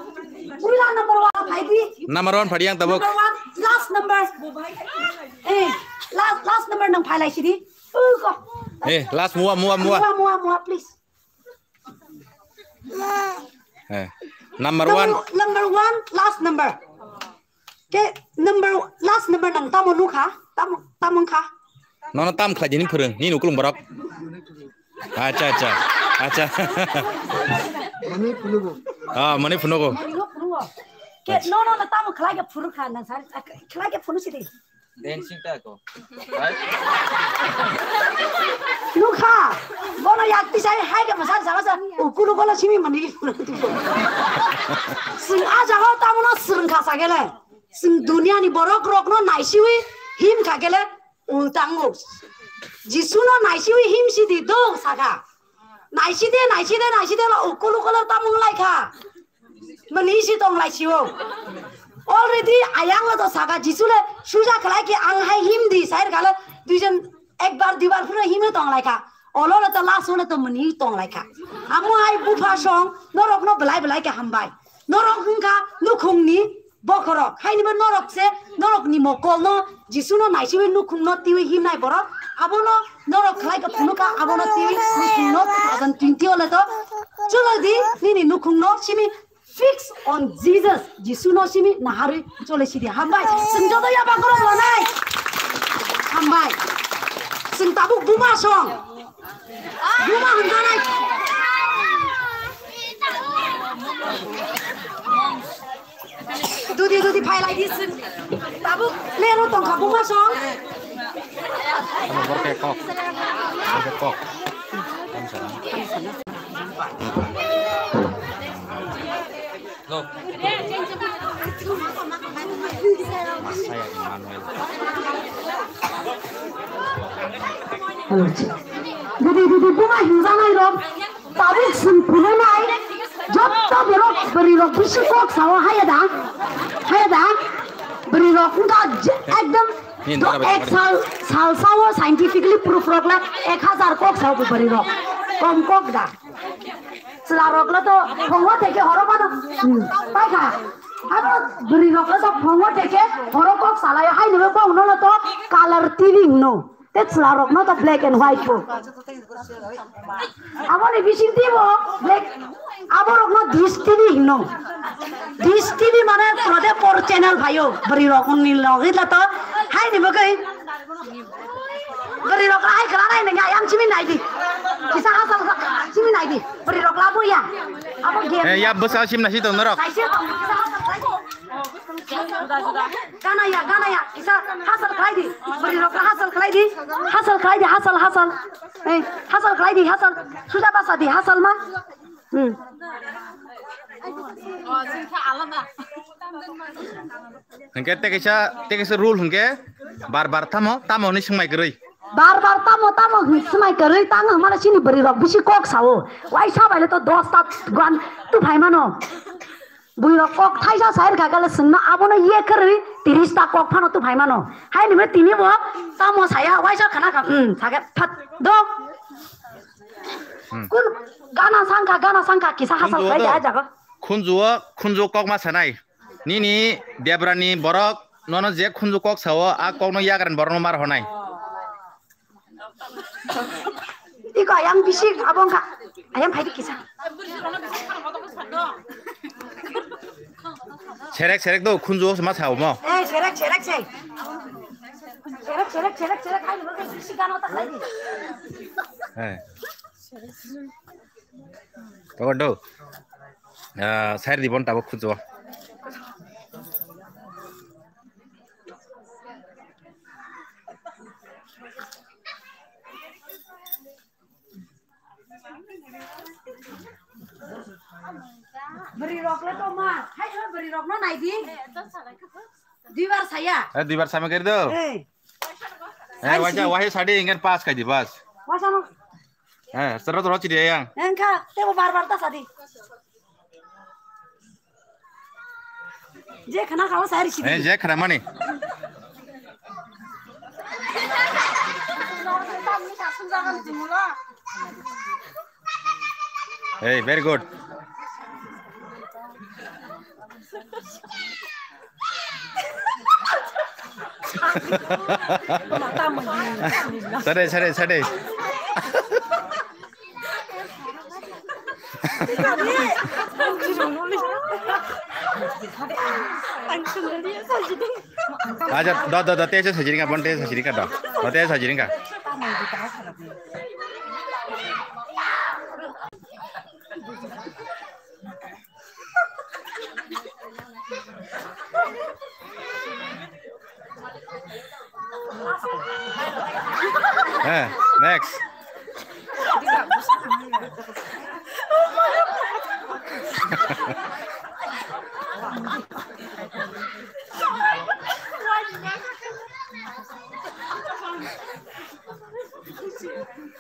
puila number one phai di. Number one phai di ang tabuk. Number one, last number. Eh, last, last number nang phai lai sidi. Uh, ko. Eh, last mua, mua, mua. Mua, mua, mua, please. Eh, number one. Number, number one, last number. Ke number, last number nang tamo nukha, tamo, tamo kha. Nono tam khlai jini phwrwng, nini ukulung borok. Acha, acha, acha. Mani phunugo. Ah, mani phunugo. Mani phunugo. Ke nono na tamo khlai ke phuru kha nang sari, khlai ke phunu sidi. Dancing ta ko. Right? Nukha, bono yakti sai hai ke masar jaga sa, ukulu gola simi mani. Sing a jaga tamono sing kha sagele. Sing dunia ni borok rokno naisiwi him khagele ultango. Jisu no naisiwi him sidi do saka. Naiside, naiside, naiside lo ukulu gola tamung lai kha. Mani si tong lai sio. Already ayang lo to saka Jisu le suja khlai ke ang hai him di sair kale duijon ekbar duibar phuru him tong lai kha. Olo le to last one to mani tong lai kha. Amo hai bupha song norok no belai belai ke hambai. Norok hingkha nukhung ni bokhorok. Hai ni bo norok se norok ni mokol no Jisu no naisiwi nukhung no tiwi himnai borok. Abo no norok khlai ke phunukha abo no tiwi nukhung no two thousand twenty ole to. Cholo di nini nukhung no simi Fix on Jesus. Jisu no simi naharwi chole sidi. Hambai. Sing joto yaba gorok lanai. Hambai. Sing tabuk buma song. Buma hwnjanai. Dudi, dudi, phai lai di sing. Tabuk lero tongkha buma song. Borok kok. Borok kok. Hello. Didi, didi, buma hinjanai rok, tabuk sung phunai, jotto borok, bwrwi rok bisi kok sao, haya da, haya da, bwrwi rok wngkha je-, ekdom Hin, do ek sal, sal sao scientifically proof rok la ek hazar kok sao bwrwi rok, kom kok da. Chwla rok le to phongo theke horo mano, hmm, pai kha. Abo bwrwi rok le to phongo theke horo kok salaio, hai nungwi kok no le to color T V hino. Te chwla rok no to black and white bo. Abo ni bising ti bo black, abo rok no dish T V hino. Dish T V mane prode por channel phaio, bwrwi rok ni logi le to hai ni bagwi. Bwrwi rok ai khwna nai nang ayang simi nai di. Kisa asal Naidi, bwrwi rok labo ya. Abo game. Eh, ya bwsa sim nasi tong norok. Kaisa tong, kisa hasal khlai di. Gana ya, gana ya, kisa hasal khlai di. Bwrwi rok hasal khlai di. Hasal khlai di, hasal, hasal. Eh, hasal khlai di, hasal. Suja basa di, hasal ma. Hmm. Hwnkhe tei kaisa, tei kaisa rule hwnkhe bar bar tamo, tamo hwnwi swngmai kwrwi. Bar bar tamo tamo hwn swmai kwrwi tang hwnmano chini bwrwi rok bisi kok sao. Waisa baile to dos ta guan tu phaimano. Bwrwi rok kok thaisa sair kha kale swngno abono ye kwrwi tiris ta kok phano tu phaimano. Hai nime tini bo tamo saya waisa khana kha, hmm, sake phat do. Hmm. Kun gana sangkha, gana sangkha kisa hasal khai ya jago. Khunjuo, khunjuo kok ma sanai. Nini Debrani borok nono je khunju kok sao, a kokno yagrani borokno mar honai. Iko ayang bisi abong kha. Ayang phaidi kisa. Serek serek do khunju ma sao mo. Eh, serek serek se. Serek serek serek serek hai bisi gana ta khai. Eh. Pokok do. Ah, sair di bon tabuk khunju. Bwrwi rok le tongma, hai bwrwi rok no nai di. Duibar saya. Eh, duibar sama kiri do. Eh. Eh, waisa, waisa sadi ingin pas kai di pas. Waisa no. Eh, sero sero chidi yang. Engka, tebo bar bar ta sadi. Je khana khawa sari sidi. Eh, je khana mani. Hey, very good. Sade, sade, sade. Aja, do, do, do, tesa sajiringa, bon tesa sajiringa, do. Do, tesa sajiringa. Eh, next.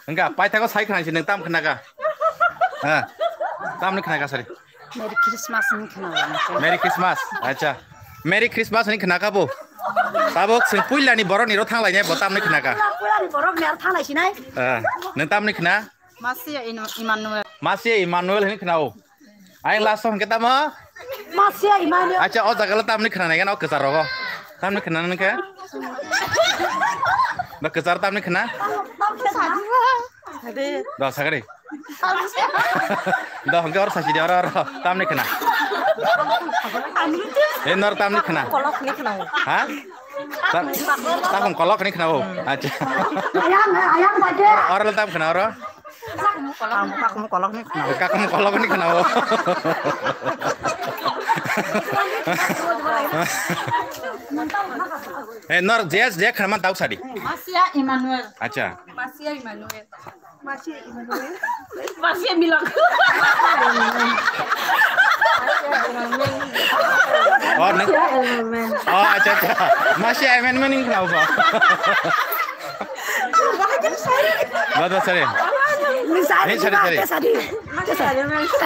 Engka, paithago sai khna si nwng tam khna ka? Ha. Tam ni khna ka sari. Merry Christmas ni khna ka. Merry Christmas. Acha. Merry Christmas ni khna ka bo. Tabok sing puila ni borok ni ro thang lai ne bo tam ni khna ka. Puila ni borok ni ar thang lai sinai. Ha. Nwng tam ni khna? Masia Inu-, Emmanuel. Masia Emmanuel hini khna o. Ayang last song kita mo? Masia Emmanuel. Acha, o jaga le tam ni khna nai gana o kwchar rogo. Tam ni khna nang khe? Ba kwchar tam ni khna? Do sakari. Do hongke or sasi di or or tam ni khna. E nor tam ni khna. Kolok ni khna. Ha? Ta-, takong kolok ni khna o. Acha. Ayang, ayang baje. Or, or le tam khna oro. Kakumu kolok ni khna. Kakumu kolok ni khna o. Eh, nor je, je khna man tau sadi. Masia Emmanuel. Acha. Masia Emmanuel. Masia Emmanuel. Masia Milak. Oh, ne? Oh, acha, acha. Masia Emmanuel ni khna o ba. Ba, ba, sorry. Ni sari, eh, sorry, sorry. Sari.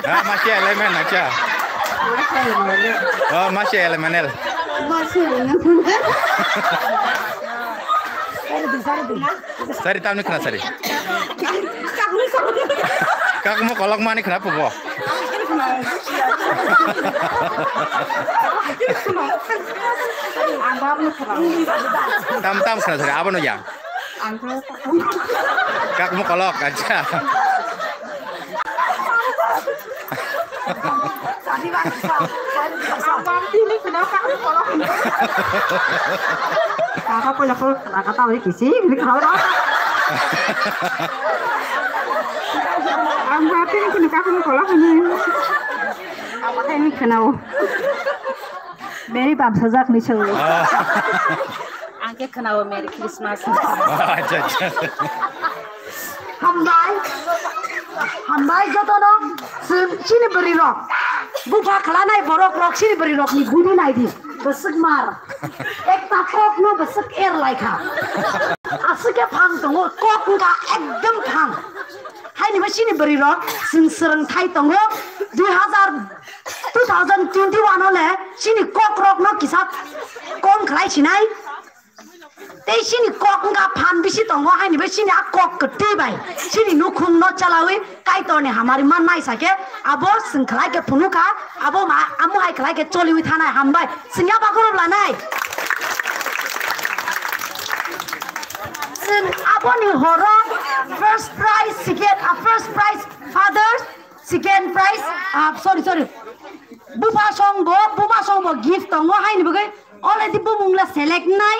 Ah, Masia Elemen, acha. Oh, Masia Elemenel. Sari, tam ni khna sari. Kakumu kolok mani khna pubo. Tam, tam khna sari, abono ya. Kakumu kolok, acha. Kaka pula pula kata wali kisi, ini kau dah. Ang ba tini tini kakung kola hini. Apa kaini khenao. Meri bamsajak ni chwng. Ang khe khenao Merry Christmas. Acha, acha. Hambai. Hambai jotono chini bwrwi rok. Buba khwlanai borok rok chini bwrwi rok ni budi nai di. Bwswk mar. Ekta kok no bwswk er lai kha. Aswk khe phang tongo, kok wngkha ekdom phang. Haini bo chini bwrwi rok chwng swrwngthai tongo. Dui hazar, two thousand twenty-one o le chini kok rok no kisa kom khlai sinai. Tei chini kok wngkha phan bisi tongo, haini bo chini a kok kwtwi bai chini nukhung no chalawi Kaitor ni hamari man nai sa khe abo chwng khlai khe phunukha, abo ma amo hai khlai khe choliwi thanai hambai. Chwng ya bagorok lanai. Chwng aboni horo first prize, second, ah, first prize father, second prize, ah, sorry, sorry. Bupha song bo, buma song bo gift tongo, haini bagwi already bumung la select nai,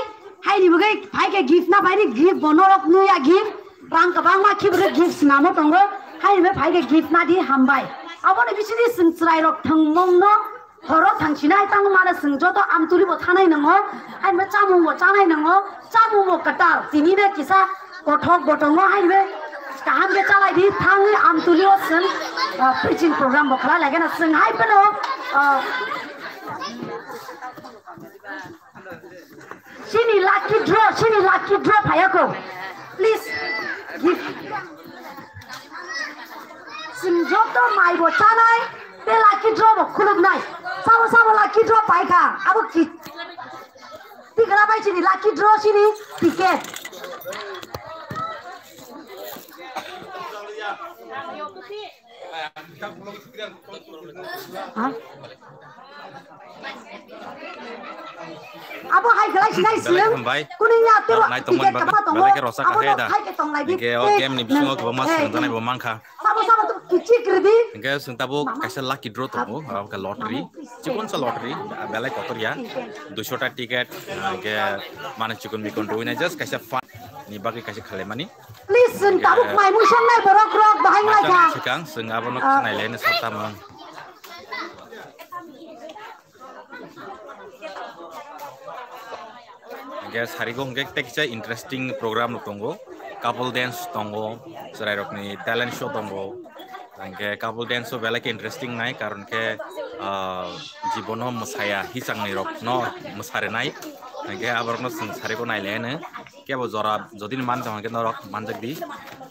haini bagwi phai khe gift na, phai ni gift bo norok nuya gift, rang kwbangma khibrwi gift snamo tongo, haini bagwi phai khe gift na di hambai. Aboni bisini chwng chwrai rok thwngmung no horo thangsinai tangmani chwng joto amtuli bo thanai nango, haino chamung bo chanai nango, chamung bo kwtal, tini be kisa kothok bo tongo, haino be kaham khe chalai di, thangwi amtuli o chwng, ah, preaching program bo khlai lai gana chwng hai phano, ah, Chini lucky draw, chini lucky draw phaiya ko. Please give. Chwng joto mai bo chanai, te lucky draw bo khuluknai. Sabo sabo lucky draw paikha. Abo ki? Tigra bai chini lucky draw chini ticket. Ha? Abo hai khlai sinai siyang. Hambai. Kuning ya tebo nai tongmani tiket bagwi kapa tongo. Belai khe rosa abo kha khe da. Hai khe tonglai di. Hingke o game ni bisingo kwbangma swrwngjaknai bo mankha. Sabo sabo tu kichik ridi. Hingke chwng tabuk kaisa lucky draw tongo, abo khe lottery. Chikon sa lottery, belai kotor ya. Duiso ta ticket, hingke mane chikon bikon rwinai just kaisa fun ni bagwi kaisa khalaimani. Please, chwng tabuk mai mui songnai borok rok bahai lai kha. Sikang chwng abono khwnailai no sabta mang. Hingke sarigo hingke teksa interesting program rok tongo, couple dance tongo, chwrai rokni talent show tongo. Hingke couple dance o belai khe interesting nai, karon khe, ah, jibono mwsaya hisangni rok no mwsare nai. Hingke aborok no chwng sarigo nailai no. Kebo jora jodi ni man tong hingke norok manjak di.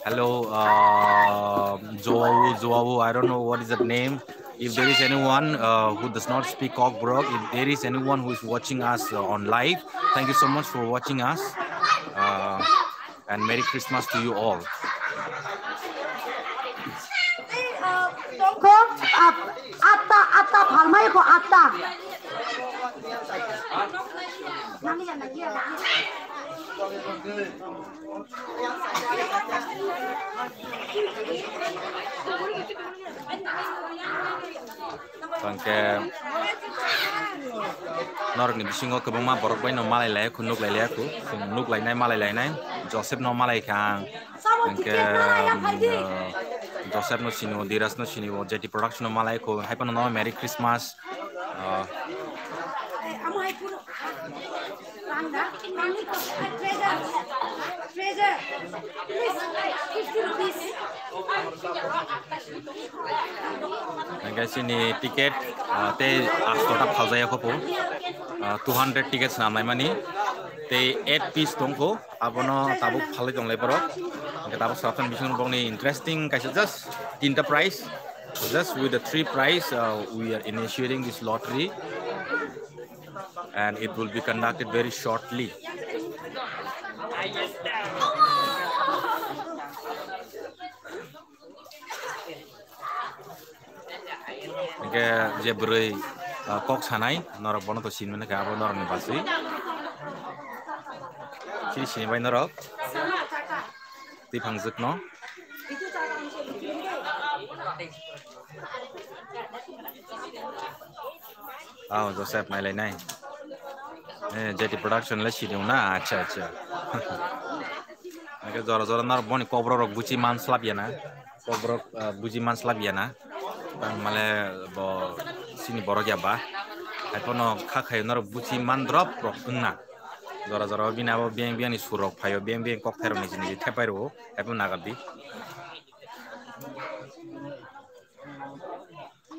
Hello, ah, Joao, Joao, I don't know what is that name. If there is anyone, uh, who does not speak Kokborok, if there is anyone who is watching us, uh, on live, thank you so much for watching us. Uh, and Merry Christmas to you all. Tongkho, ap-, atta, atta, phalmai ko atta. Tangke norokni bisingo kwbangma borok bai no malai lai khu, nuk lai lai khu, nuk lainai, malai lainai. Joseph no malai kha ang. Hingke, um, uh, Joseph no sini o, Diraj no sini o, J T Production no malai khu, hai phano no Merry Christmas. Uh, Hingke sini ticket, ah, tei asto ta phaljaya kho po. Ah, two hundred tickets namnai mani. Tei eight piece tong kho. Abono tabuk phalwi tong lai borok. Hingke tabuk sabsan bising bokni interesting kaisa just tinta prize. Just with the three prize, uh, we are initiating this lottery. And it will be conducted very shortly. Hingke je bwrwi, uh, kok sanai, norok bono to sinmani khe abo norokni baswi. Chini sini bai norok. Twi phangjwk no. Oh, Joseph nai lai nai. Eh, J T Production le sini na, acha, acha. Hingke jora jora norok boni kokborok rok buchi man slap ya na. kok borok, ah, buji manslak ya na. Tang male bo sini borok ya ba. Hai pono kha khayo norok buji man drop rok wng na. Jora jora bini abo biyang biyang ni sur rok phaio, biyang biyang kok thairok ni jini thepai rwo. Hai pono nagar di.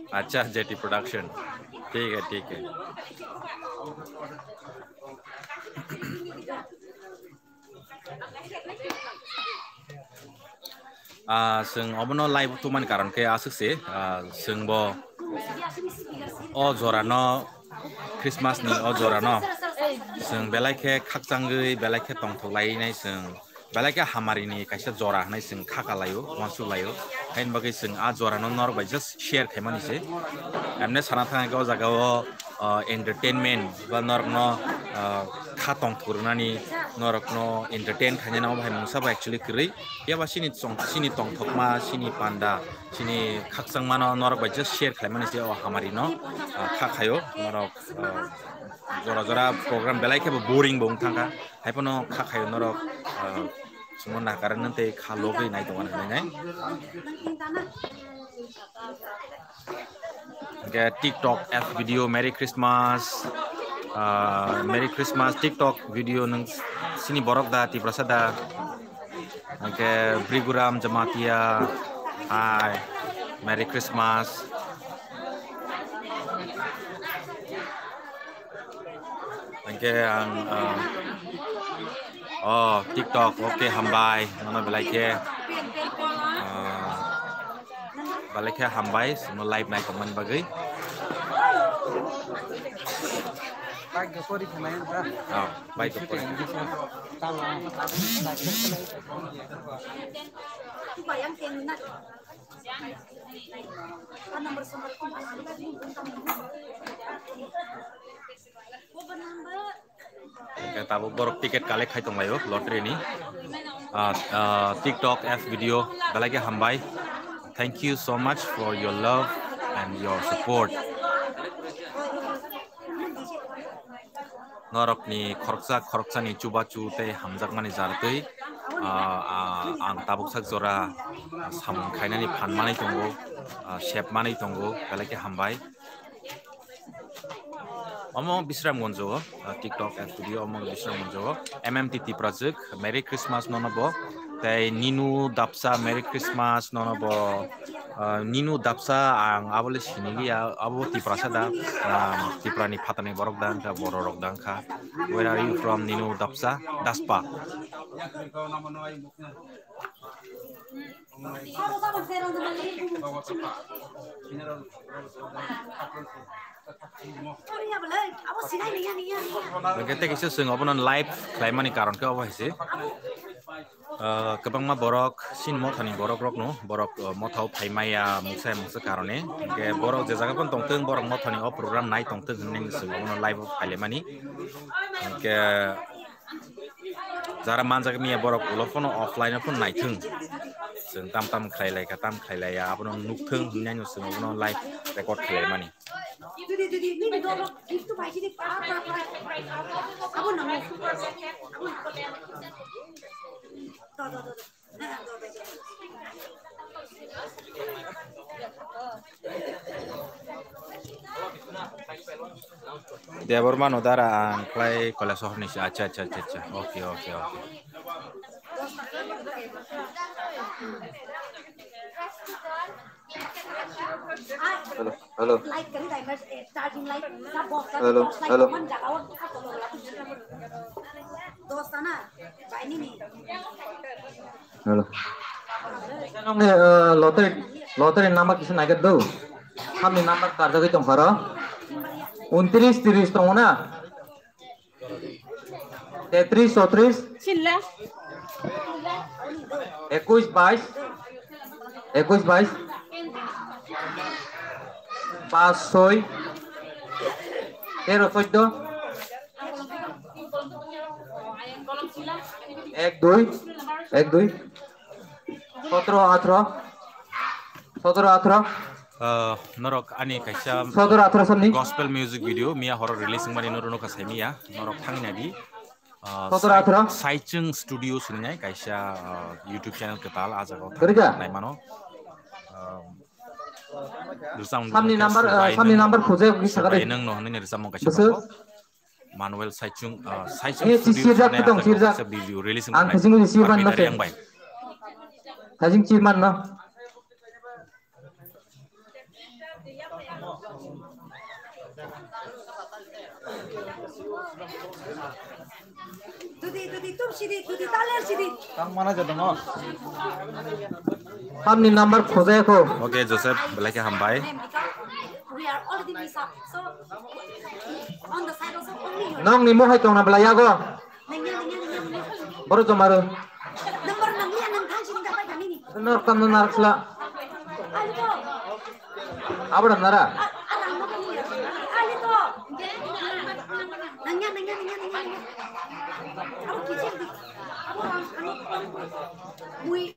Acha, J T Production. Thik hai, thik hai. Ah, chwng obono live tubumani karon khe aswk se, ah, chwng bo o jora no, Christmas ni o jora no chwng belai khe khakchangwi, belai khe tongthok lai nai chwng. Belai khe hamari ni kaisa jora hinwi chwng kha ka laio, uansuk laio. Haini bagwi chwng a jora no norok bai just share khaimani se. Emne sana thang khe o jaga o, ah, entertainment ba norok no, ah, kha tongthok rwnani, norok no entertain khainani omo hai mungsa bai actually kwrwi. Phiya ba chini chong-, chini tongthokma, chini panda, chini khakchangma no norok bai just share khaimani se o hamari no, ah, kha khaio norok, ah, jora jora program belai khe bo boring bo wng thang kha. Hai pono kha khayo norok, ah, chwngno nakarwi nang tei kha logwi nai tongo hinwi nai. Hwnkhe TikTok F video, Merry Christmas, ah, Merry Christmas, TikTok video nwng sini borok da, Tiprasa da? Hwnkhe Briguram Jamatia, hi, Merry Christmas. Hingke ang, ah, oh, TikTok, oke, hambai, nono belai khe, ah, belai khe hambai, chwngno live nai tongmani bagwi. Oh, bai khe pori. Hingke tabuk borok ticket collect khai tonglaio lottery ni. Ah, ah, TikTok F video belai khe hambai. Thank you so much for your love and your support. Norokni khoroksa khoroksani chubachu tei hamjakmani jartwi, ah, ah, ang tabuksak jora samung khainani phan manwi tongo, ah, sep manwi tongo, belai khe hambai. Omo Bisramganj o, ah, TikTok F video omo Bisramganj o, M M T Tiprajwk, Merry Christmas nono bo, tei Ninu Dapsa, Merry Christmas nono bo. Ah, Ninu Dapsa, ang abo le siniliya, abo Tiprasa da, ah, Tiprani phatarni borok da wngkha, bororok da wngkha. Where are you from, Ninu Dapsa? Daspa. Hingke tei kisa chwng obono live khlaimani karon khe obo hai se. Ah, kwbangma borok, chini mothani borok rokno, borok, ah, mothao phaimaya mungsa mungsa karone. Hingke borok je jaga phano tongthwng, borok mothani o program nai tongthwng hinwi chwng obono live o phailaimani. Hingke jara manjak miya borok ulo phano offline o phano naithwng. Chwng tam tam khlai lai kha, tam khlai lai ya, abono nukthwng hinwi chwng obono live record khlaimani. Debor mano dara ang khlai Kailasohor ni se. Acha, acha, acha, acha. Okay, okay, okay. Hello, hello. Hello, hello. Hello. Nongni, eh, lottery, lottery number kisa naikat do. Hamni number karjagwi tongpharo. Untris, tris tongo na? Tetris, chotris. Sinla. Ekush, bais. Ekush, bais. Pas, soi. Tero, choddo. Ek, dui. Ek, dui. Sotro, atro. Sotro, atro. Ah, norok ani kaisa sotro, atro sonni gospel music video miya horo release wngmani norok nokha saimiya. Norok thangwi naidi. Ah, sotro, atro. Saichung Studio swngnai kaisa, ah, YouTube channel kwtal, ah jagao thangwi naimano. Rwchapmung Samni number, uh, samni number khujai kisa kare. Nang no hwnwi rwchapmung kaisa Bwswk? Manuel Saichung, uh, Saichung Eh, si Studio sirjak hwnwi tong, hachalo sirjak. Kaisa video release Ang wngkha. Khajing si Parmita man no Reang bai. Khajing si man no. Dudi, dudi, tum sidi, dudi, taler sidi. Tang mana jadongo? Hamni number khojai ko. Okay, Joseph, belai khe hambai. We are already mix up. So, on the side also only your Nong ni mohai tong na belai yago. Nangya, nangya, nangya, nangya. Boro jomaro. Number nangya, nang thang sini dapat kami ni. Nor kam nang narak sila. Ayo to. Abra nara. A-, arang mo kami ya. Ayo to. Nangya, nangya, nangya, nangya, nangya. Abo kichik di. Abo ang, ang, ang. Mui.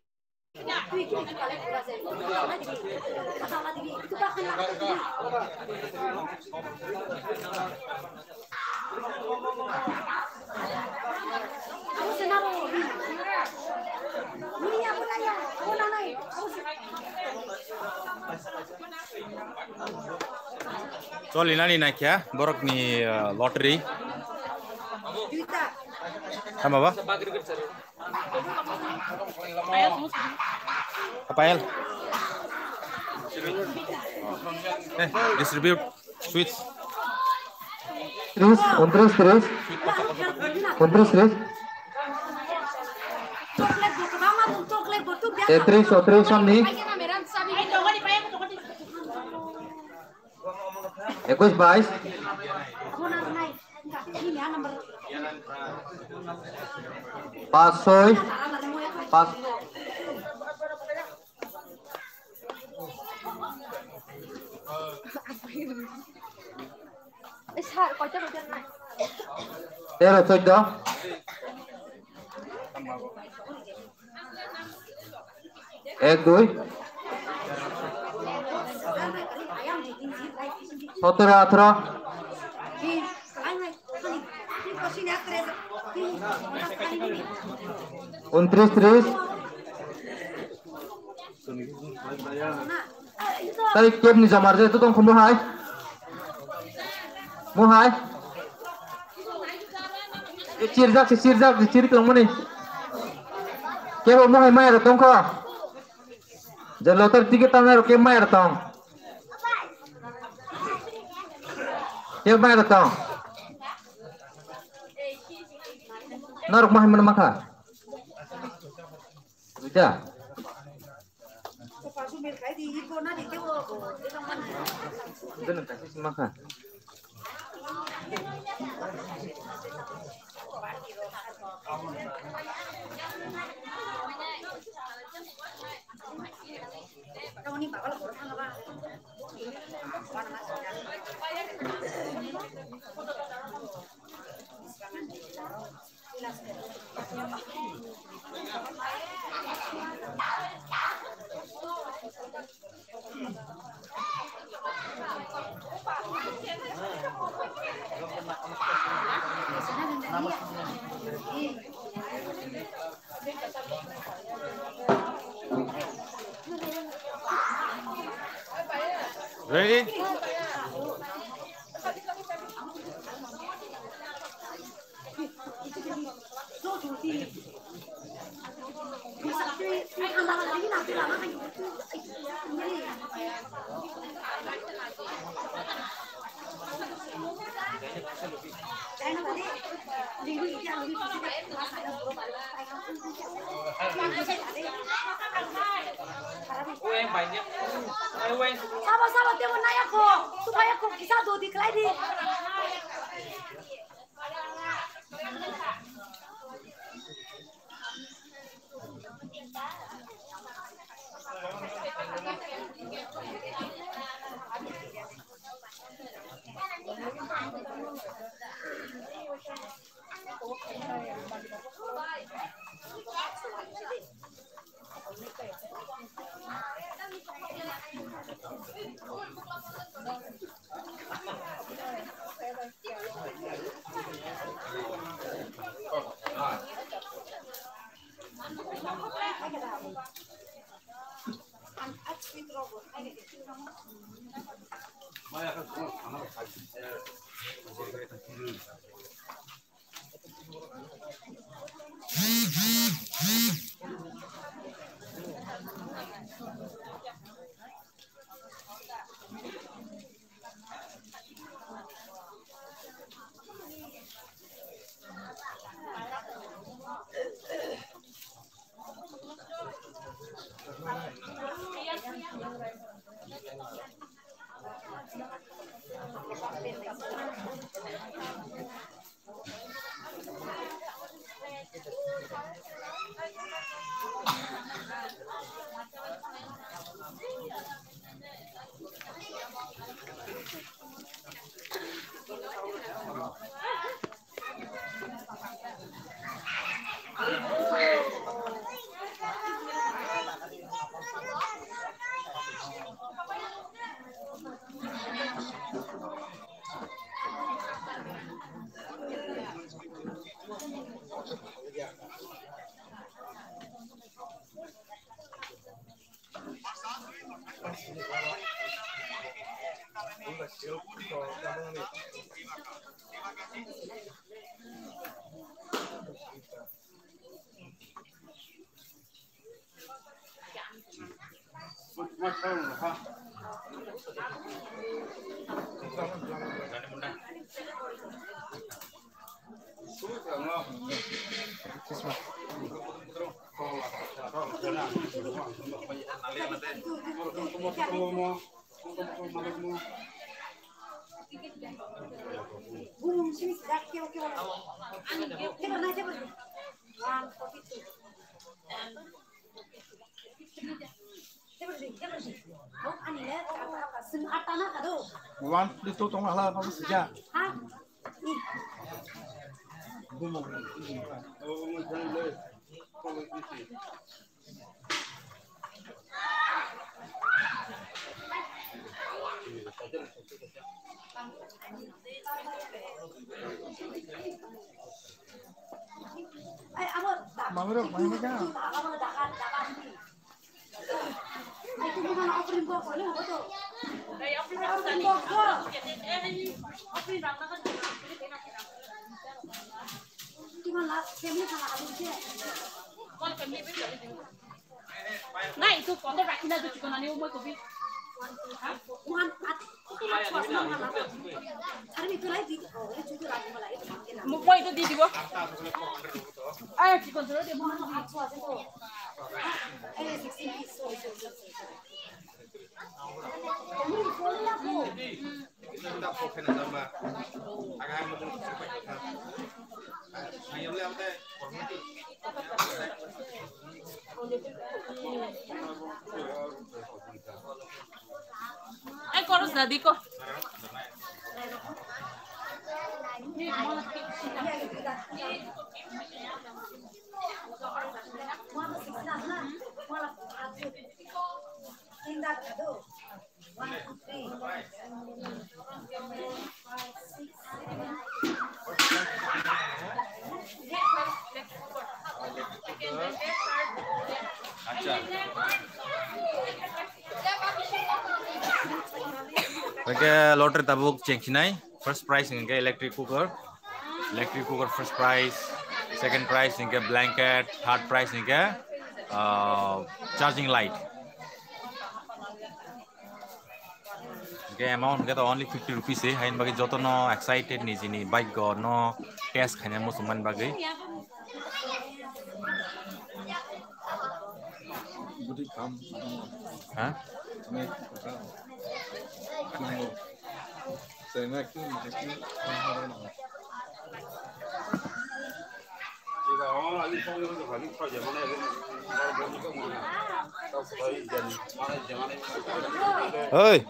Choli nani naikha borokni, uh, lottery. Tama ba? Payal. Eh, distribute sweets. Tris, untris, tris. Untris, tris. Tetris, otris, samni. Ekush, bais. Pas, soi. Pas. Tero, choddo. Ek, dui. Sotoro, atoro. Untris, tris. Tei kebni jamar je to tongkho mohai. Mohai. E chirjak se chirjak je chiri tongmani. Kebo mohai maya ro tongkho. Je loter ticket tanai ro ke maya ro tong. Ke maya ro tong. Norok mohai mana makha. Buja. Ganang kasi si makha. Ready? Sabo, sabo, tebo naya ko. Tu kaya ko, kisa do di, kelai di. One, di to tong hala, apa sih ya? Nai, itu kotor rakhi na, itu chikon ani umoi kopi. Ha? Umoi itu di dibo. Ayo, chikon soro di mo. Ai, koros dadi ko. Oke, lottery tabuk chengsinai. First prize hingke electric cooker. Electric cooker first prize. Second prize hingke blanket. Third prize hingke, uh, charging light. Hingke amount hingke to only fifty rupees se. Hain bagi joto no excited ni jini bike go no test khaina muchungmani bagwi. Budi kam. Ha? Nek kam. Nango. Sena ki, ki, Hey.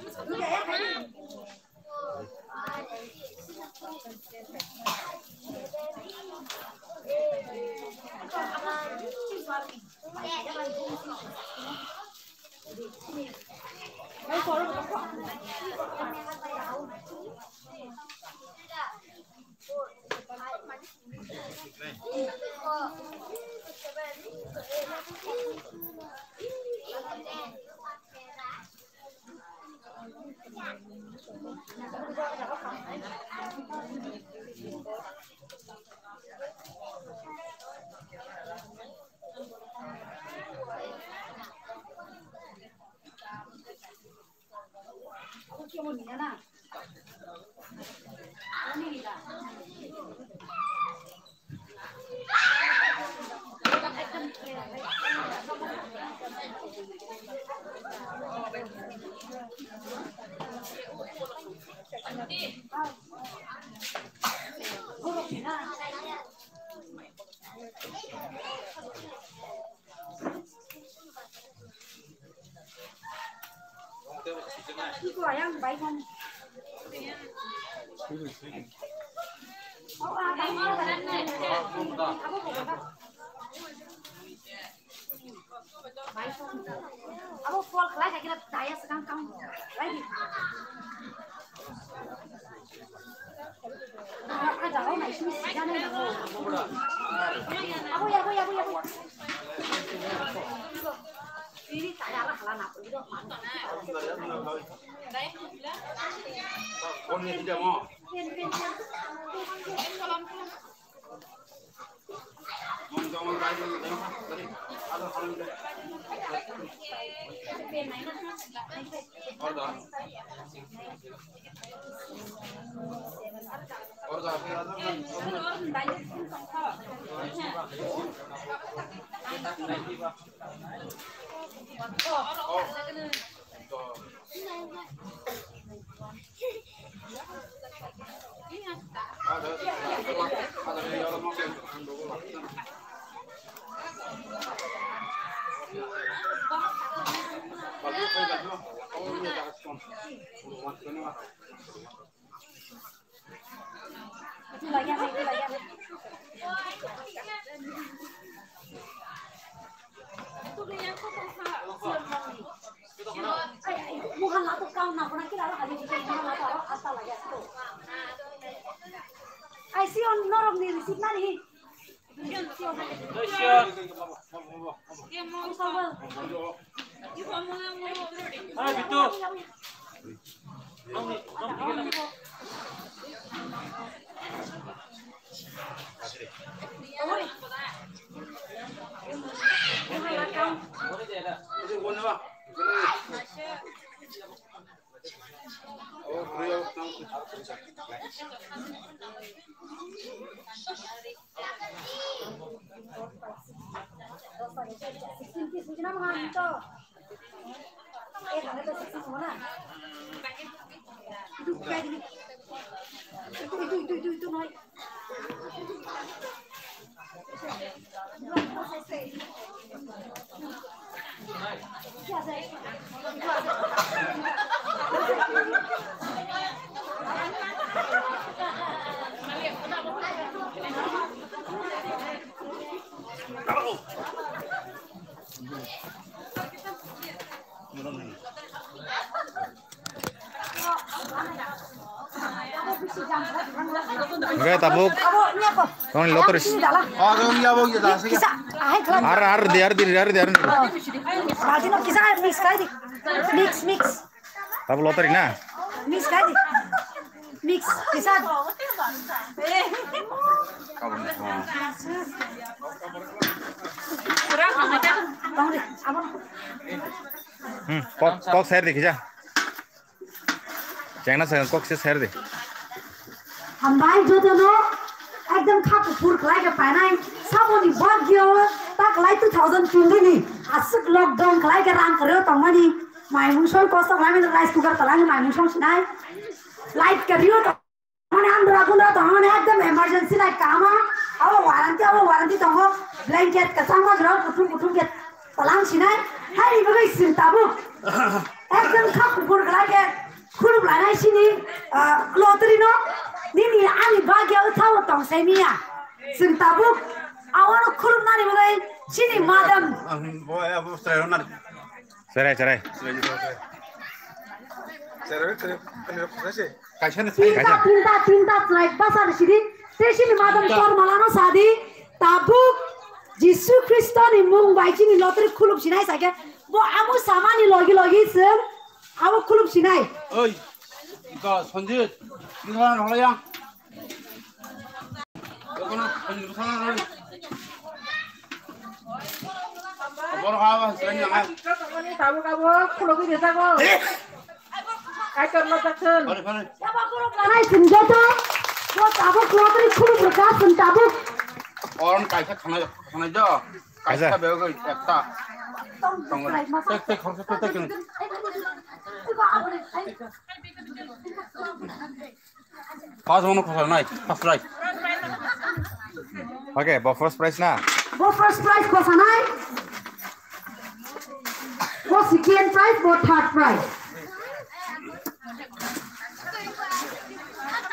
Abo fall khlai kha kira daya swkang kam. Lai di. Abo ya, abo ya, abo ya, abo ya. Ini tak ada lah, lah, nak. Ai, si on norok ni receipt nani? Hingke tabuk tongni lottery. Kisa, ahai khlai. Ar, ar di, ar di, ar di, ar di. Balti no kisa mix khlai di. Mix, mix. Tabuk lottery na? Mix khlai di. Mix, kisa. Tong di, abang. Hmm, kok, kok share di kisa. Chengna sa kok se share di. Hambai jotono ekdom kha kuphur khlai khe painai. Saboni bagyo ta khlai two thousand twenty ni aswk lockdown khlai khe rang kwrwi tongmani. Maimung soi kosto khlai mani rice cooker talani maimung song sinai. Light kwrwi o tongmani andra gundra tongmani ekdom emergency light kahama. Abo warranty, abo warranty tongo. Blanket kwchangma jora kuthum kuthum khe Talang sinai, hai ni bagwi chwng tabuk. Ekdom kha kuphur khlai khe khulum lanai sini, ah, lottery no. Nini ani bagya o thawo tong sai miya. Chwng tabuk. Awano khulum nani bagwi sini madam. Ang bo ya bo chwrai nani. Chwrai, chwrai. Chwrai, chwrai, chwrai. Kaisa ni sai, tinta, kaisa. Tinta, tinta chwrai basa ni sidi. Te sini madam Tinta. Kormala no sadi. Tabuk Jisu Khristo ni mung bai chini lottery khuluk sinai sake. Bo amo samani logi logi chwng abo khuluk sinai. Oi. Ito Sanjit. Ito na hola ya. Ito na Sanjit sana na. Bor ha ba sanya. Tabuk abo khuluk ni jago. Kaitor no jakthun. Phare, phare. Hai chwng joto, bo tabuk lottery khuluk rwkha chwng tabuk. Oron kaisa khana, khana jo. Kaisa. Kaisa bego ekta. Tong, tong. Tek, tek, khoroksa tek, tek. First one khosar nai, first prize. Okay, bo first prize na? Bo first prize khosanai. Bo second prize, bo third prize.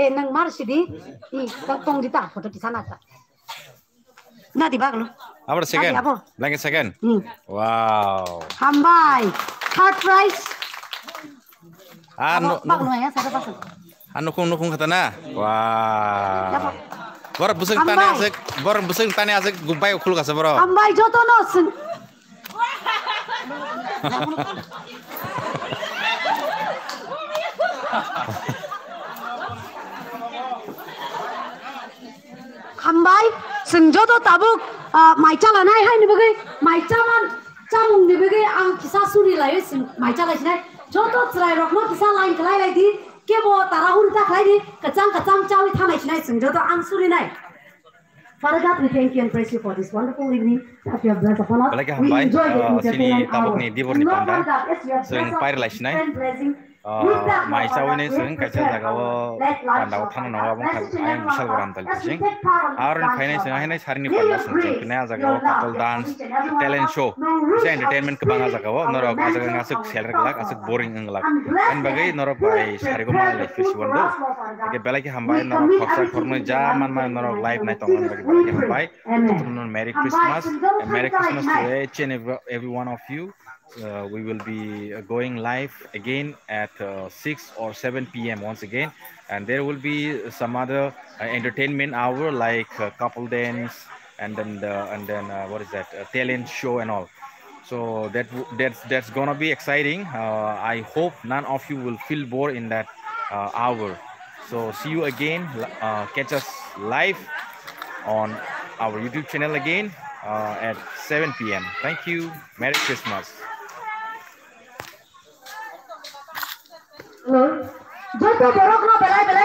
Eh, nang mar sidi. I, tong di ta, photo kisa na ta. Na di baglo. Abro second. Abo. Blanket second. Hmm. Wow. Hambai. Third prize. Ah, no, no. Baglo ya, satu pasang. Ah, nukung, nukung kata na. Wah. Dapat. Borok bwswk tani aswk, borok bwswk tani aswk gubai ukhuluk asa borok. Hambai joto no sing. Hambai, sing joto tabuk, ah, mai chalanai hai ni bagwi, mai chaman, chamung ni bagwi ang kisa suri lai, sing mai chalai sinai. Joto chwrai rokno kisa line khlai lai di, kebo tara huri ta khlai di, kachang kachang chawi thanai sinai sing joto ang suri nai. Father God, we thank you and praise you for this wonderful evening that you have blessed upon us. Belai khe hambai, enjoy the entertainment hour. Chini tabukni diborni panda. Chwng pair lai sinai. Mai chawi nai chwng kaisa jagao panda o thangna nango, aboni kha ayang bisal goram tal bising. Aroni phainai chwng hainai sarini panda chwng chwng khnai a jagao couple dance, talent show, kisa entertainment kwbang a jagao. Norok a jaga aswk selrwk glak, aswk boring wng glak. Ani bagwi norok bai sarigo manlai khe siwando. Hingke belai khe hambai norok khorsa khornwi ja manma norok live nai tongmani bagwi belai khe hambai. Jotono Merry Christmas and Merry Christmas to each and every, every one of you. Uh, we will be uh, going live again at uh, six or seven p m once again, and there will be some other uh, entertainment hour like uh, couple dance and then the, and then uh, what is that uh, talent show and all. So that w- that's that's gonna be exciting. Uh, I hope none of you will feel bored in that uh, hour. So see you again. Uh, catch us live on our YouTube channel again uh, at seven p m. Thank you. Merry Christmas. Joto borok no belai belai